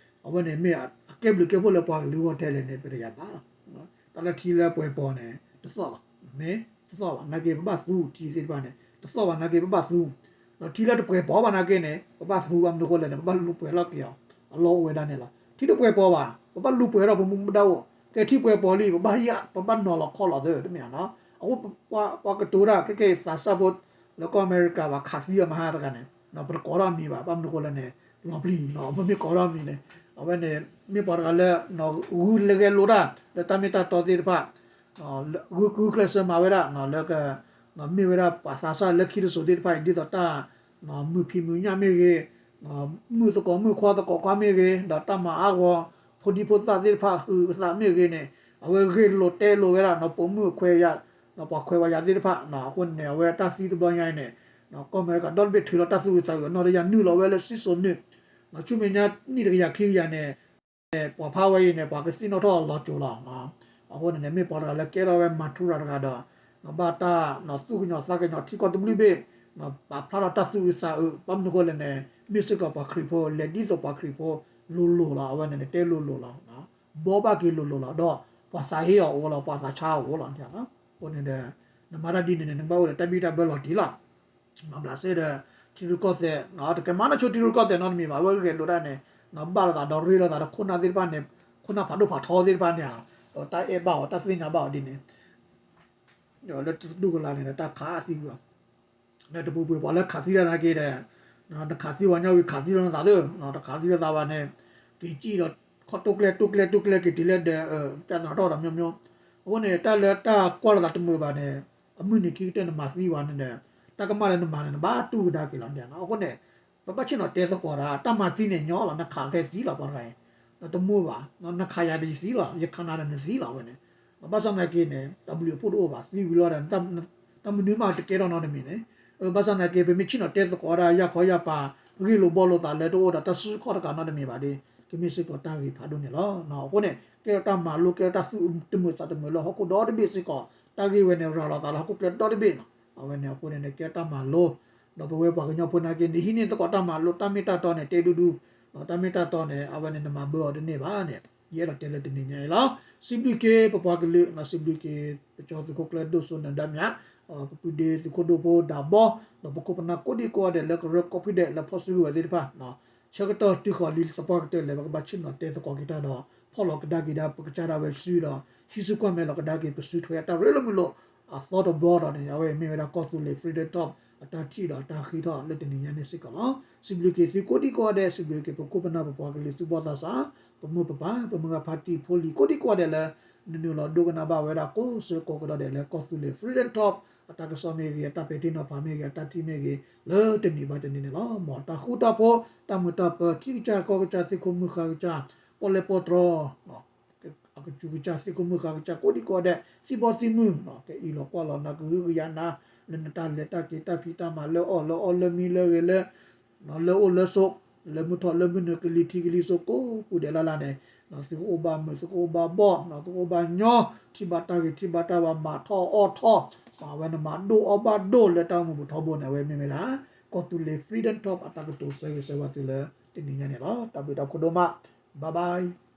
အဝဲန့ၣ်မ့ၢ်အကဲဘျုးကဲဖှိၣ်လၢပှၤကလုာ်ဂီၢ်ထဲလဲၣ်န့ၣ် ပတယၤဘၣ်လီၤ. တၢ်လၢထံလၢပှဲၤပီၤန့ၣ် တသီၣ်ဘၣ်, မ့ၢ်တသီၣ်ဘၣ်နာ်က့ ပဘၣ်သူထံသ့ၣ်တဖၣ်န့ၣ် တသီၣ်ဘၣ်နာ်က့ ပဘၣ်သူ, ဒီးထံလၢတပှဲၤပီၤဘၣ်နာ်က့န့ၣ် ပဘၣ်သူဘၣ်မနုၤဃိလဲၣ်န့ၣ် ပဘၣ်လူၤပှဲၤထီၣ်က့ၤအီၤ, အလီၢ်အိၣ်ဝဲဒၣ်န့ၣ်လီၤ. ထံတပှဲၤပီၤဘၣ် ပဘၣ်လူၤပှဲၤထီၣ်ပမူပဒါအိၣ်, ကဲထံပှဲၤပီၤလံ ပဘၣ်ယၣ် ပဘၣ်နီၤလီၤခီလီၤသၢတမ့ၢ်ဧါနီၤ. အဃိ ပှၤကတိၤတၢ် ခဲကဲအံၤသးစၢ်ဖိ လၢကီၢ်အမဲရကၤဘၣ် ခးသံအီၤမဟါတဂၤန့ၣ် ပတကိးထီၣ်မံၤဘၣ် ဘၣ်မနုၤဃိလဲၣ်န့ၣ် လီၤပျံၤနီၤ ပမ့ၢ်ကိးထီၣ်မံၤန့ၣ် အဝဲန့ၣ် မ့ၢ်ပှၤတဂၤလၢ ဂုာ်လၢဂဲၤလိာ်တၢ် လၢတၢ်မ့ၢ်တၢ်တီသ့ၣ်တဖၣ် ဂုာ်ကျဲးစၢးမၤဝဲဒၣ် လၢက မ့ၢ်ဝဲဒၣ်ပှၤသးစၢ်လၢခံတစိၤသ့ၣ်တဖၣ်အံၤ ဒ်သိးတၢ် မုာ်ဖံးမုာ်ညၣ်မ့ၢ်ဂ့ၤ, မုၣ်သကိးမုၣ်ခွါသကိးခွါမ့ၢ်ဂ့ၤ, ဒီးတၢ်မၤအါဂီၤ ဖိဒံဖိသၣ်သ့ၣ်တဖၣ်ဟုးသးမ့ၢ်ဂ့ၤန့ၣ် အဝဲဂ့ၢ်လိာ်တဲလိာ်ဝဲဒၣ် ပိာ်မုၣ်ခွဲးယာ် ပှၤခွဲးပှၤယာ်သ့ၣ်တဖၣ် အဃိန့ၣ် အဝဲတၢ်သံတဘျီညါအံၤန့ၣ် ကီၢ်အမဲရကၤဒီတဘ့ၣ်ထုးလီၤတၢ်သူၣ်အုးသးအုး အနီၢ်တယၢ်နုာ်လီၤဝဲလၢစံၣ်စိၤနုာ် ဆူမဲာ်ညါနံၣ်တကယၤခံကယၤန့ၣ် ပှၤဖးဝဲအံၤန့ၣ် ပှၤကသ့ၣ်နီၣ်ထီၣ်လီၤစိၤလီၤ. အဃိန့ၣ်န့ၣ် မ့ၢ်ပှၤတဂၤလၢကဲထီၣ်ဝဲမၤထူရၤတဂၤဒီး ဘၣ်တၢ်သူၣ်ကညီၤသးကညီၤထံကီၢ်တဘျုးဘ့ၣ် ပာ်ဖျါထီၣ်တၢ်သူၣ်အုးသးအုး ဘၣ်မနုၤဃိလဲၣ်န့ၣ် မ့ၢ်စ့ၢ်ကီးပှၤခရံာ်ဖိ လဲၤဒ်သိးပှၤခရံာ်ဖိလိၤလိၤလီၤ. အဝဲန့ၣ်န့ၣ် တဲလိၤလိၤလီၤ. ဘီဘၣ်က့ၤလိၤလိၤလီၤ ဒီးပှၤသးဟ့အီၤအိၣ်လီၤ ပှၤသးဆါအီၤအိၣ်လီၤန့ၣ်. အဃိန့ၣ်ဒီး နမၤတၢ်ဒ်န့ၣ်န့ၣ် နကဘၣ်အိၣ်ဒီးတၢ်ဘံၣ်တၢ်ဘၢလီၤတံၢ်လီၤ. မၤဘျးစဲဒီး ထံရူၢ်ကီၢ်သဲး တကဲမၤနီၢ်ဆိထံရူၢ်ကီၢ်သဲးနီတမံၤဘၣ် အဝဲဂဲၤလိာ်တၢ်န့ၣ် ဘၣ်လိာ်သးဒီးရ့လိာ်သးဒီးခိၣ်နၢ်သ့ၣ်တဖၣ်န့ၣ် ခိၣ်နၢ်ဖးဒိၣ်ဖးထီသ့ၣ်တဖၣ်န့ၣ် တၢ်အဲၣ်ဘၣ်အီၤ တၢ်သ့ၣ်ညါဘၣ်အီၤဒ်န့ၣ် လၢတဒူၣ်ကလာ်န့ၣ်ဒီး တၢ်ခးသံကွံာ်အီၤ လၢတပူၤပှဲၤပှၤလၢခးသံတၢ်နာ်က့ဒီး နခးသံပှၤညီဝံၤခးသံလိာ်နသးသၢ တခးသံလိာ်သးဘၣ်န့ၣ် က့ၤစံၣ်ဒီး ခီၣ်တိၢ်ကျဲတိၢ်ကျဲတိၢ်ကျဲက့ၤတုၤလၢဒီး ပြဿနာထီၣ်ဒီးမျိုးမျိုး အဃိန့ၣ် တၢ်လၢတၢ်ကွၢ်လိာ်သးတမုာ်ဘၣ်န့ၣ် အမုၢ်နံၤခံကတၢၢ်နမၤသံဝဲန့ၣ်ဒီး တၢ်ကမၣ်လၢနမၤန့ၣ် နဘၣ်တူၢ်ကဒါက့ၤလီၤန့ၣ်. အဃိန့ၣ် ပဘၣ်ဆ့ၣ်နီၤတဲသကိးတၢ် တၢ်မၤသံန့ၣ်ညီလီၤ နခးခဲသံလီၤပှၤတဂၤအံၤ နတမုာ်ဘၣ် နခးယၤဒီးယသံလီၤ ယခးနၤဒီးနသံလီၤဝဲန့ၣ်. ဘၣ်ဆၣ်သနာ်က့န့ၣ် တၢ်ဘျုးအဖှိၣ်တအိၣ်ဘၣ် သံဝံၤလီၤဒီး တၢ်မနုၤမးတကဲထီၣ်နီတမံၤန့ၣ်. ဘၣ်ဆၣ်သနာ်က့ ပမ့ၢ်ဆ့ၣ်နီၤတဲသကိးတၢ် ယၢ်ခီယၢ်ပၤ ဂ့ၢ်လိာ်ဘှီလိာ်သးလၢတအိၣ်ဒီးတၢ်စုခီၣ်တကးနီတမံၤဘၣ်ဒီး ကမ့ၢ်စ့ၢ်ကီးတၢ်ဂ့ၤဖးဒိၣ်န့ၣ်လီၤ. အဃိန့ၣ် ကဲထီၣ်တၢ်မၤလိ ကဲထီၣ်တၢ်သူၣ်တမုာ်သးတမုာ်လၢဟီၣ်ခိၣ်ဒီတဘ့ၣ်စ့ၢ်ကီး တၢ်ဂ့ၢ်ဝဲန့ၣ် ရၤလီၤသးလၢဟီၣ်ခိၣ်ချၢဒီတဘ့ၣ်လီၤ. အဝဲန့ၣ်အဃိန့ၣ်န့ၣ် ကဲထီၣ်တၢ်မၤလိ ဒီးပဝဲပှၤကညီဖိနာ်က့န့ၣ် ဟံးန့ၢ်သကိးတၢ်မၤလိ တၢ်မ့ၢ်တၢ်တီန့ၣ် တဲဒူဒူ တၢ်မ့ၢ်တၢ်တီန့ၣ် အဝဲန့ၣ်နမၤဘၢအီၤတန့ၢ်ဘၣ်န့ၣ် ယအဲၣ်ဒိးတဲလၢတနံၤညါအံၤလီၤ. စံးဘျုးက့ၤပပှၤကလုာ် စံးဘျုးက့ၤ ပကၠီသုးခိၣ်ကျၢၢ်ဒိၣ်စိနၢၤဒါမြး ပပုၢ်ဒ့သုးခိၣ်ဒိၣ်ဖိဒၣ်ဘီ ဒီးပခိၣ်ပနၢ်ကိးဒံကိးဂၤဒဲးလၢကရၢကိးဖုဒဲး လၢဖီၣ်စုကဝဲၤသ့ၣ်တဖၣ် ဆၢကတီၢ်တုၤဃီၤလံသပှၢ်ကတၢၢ်လၢပကဘၣ်ဆ့ၣ်နီၤတဲသကိးက့ၤတၢ်ဒီး ဖီၣ်လီၤကဒါက့ၤဒၣ်ပကစၢ်ဒၣ်ဝဲစုဒီး ဟံးစုကွၢ်မဲာ်လီၤကဒါက့ၤပစုထွဲအတၢ်ရ့လိာ်မုာ်လိာ် အသီတဘျီဒီးန့ၣ် အဝဲမ့ၢ်ဝဲဒၣ်ကီၢ်သူလ့ၤ Freedom Talk အတၢ်ထံၣ်ဒီးအတၢ်ဃ့ထီၣ်လၢတနံၤညါန့ၣ်စ့ၢ်ကီးလီၤ. စံးဘျုးက့ၤသုကိးဒံကိးဂၤဒဲး စံးဘျုးက့ၤပခိၣ်ပနၢ်ပပှၤကလုာ်သူၣ်ဘီၣ်သးစၢ် ပမိၢ်ပပၢ် ပမုၢ်ဂၢ်ဖါတံၢ်ဖိလံၤ ကိးဒံကိးဂၤဒဲးလၢ နနုာ်လီၤဒိကနၣ်ဘၣ်ဝဲဒၣ်ကိးဆၢကိးကတီၢ်ဒဲးလၢကီၢ်သူလ့ၤ Freedom Talk အတၢ်ကစီၣ်မ့ၢ်ဂ့ၤ အတၢ်ပဲာ်ထံနီၤဖးမ့ၢ်ဂ့ၤ အတၢ်ထံၣ်မ့ၢ်ဂ့ၤ လၢတနံၤဘၣ်တနံၤန့ၣ်လီၤ. မ်တၢ်ဃူတၢ်ဖိး တၢ်မုာ်တၢ်ပၢၤ ထံကစၢ်ကီၢ်ကစၢ် သ့ၣ်ခိၣ်မုၣ်ဃါကစၢ် ပီၣ်လဲၣ်ပီၣ်တြီ အကစူၤကစၢ် သ့ၣ်ခိၣ်မုၣ်ဃါကစၢ် ကိးဒံကိးဂၤဒဲး သံဘီသံမုၢ် ကအံၤလီၤကွၢ်လီၤနၤ ကဟုကယာ်နၤ လၢနတၢ်လဲၤတၢ်က့ၤတၢ်ဖံးတၢ်မၤ လၢအီၣ်လၢအီလၢမံလၢဂဲၤလၢ လၢအိၣ်လၢဆိး လၢမုၢ်ထီၣ်လၢမုၢ်နုာ် ကလံၤထံးကလံၤစိး ကိးပူၤဒဲးလၢ်လၢ်န့ၣ် သုကအိၣ်ဘၣ်မုာ် သုကအိၣ်ဘၣ်ဘီၣ် သုကအိၣ်ဘၣ်ညီ ထံၣ်ဘၣ်တၢ်ဂ့ၤ ထံၣ်ဘၣ်တၢ်ဝါ မၤထီၣ်အီၣ်ထီၣ် အဝဲန့ၣ်မၤဒိၣ်အီၣ်ဘၣ်ဒိၣ်လၢတၢ်အိၣ်မူပူၤထီဘိန့ၣ် အဝဲမ့ၢ်ဝဲဒၣ် ကီၢ်သူလ့ၤ Freedom Talk အတၢ်ကတိၤဆၢဂ့ၤဆၢဝါသုလၢတနံၤညါန့ၣ်လီၤ. တၢ်ဘျုးတၢ်ဖှိၣ်ဒိၣ်မး Bye bye.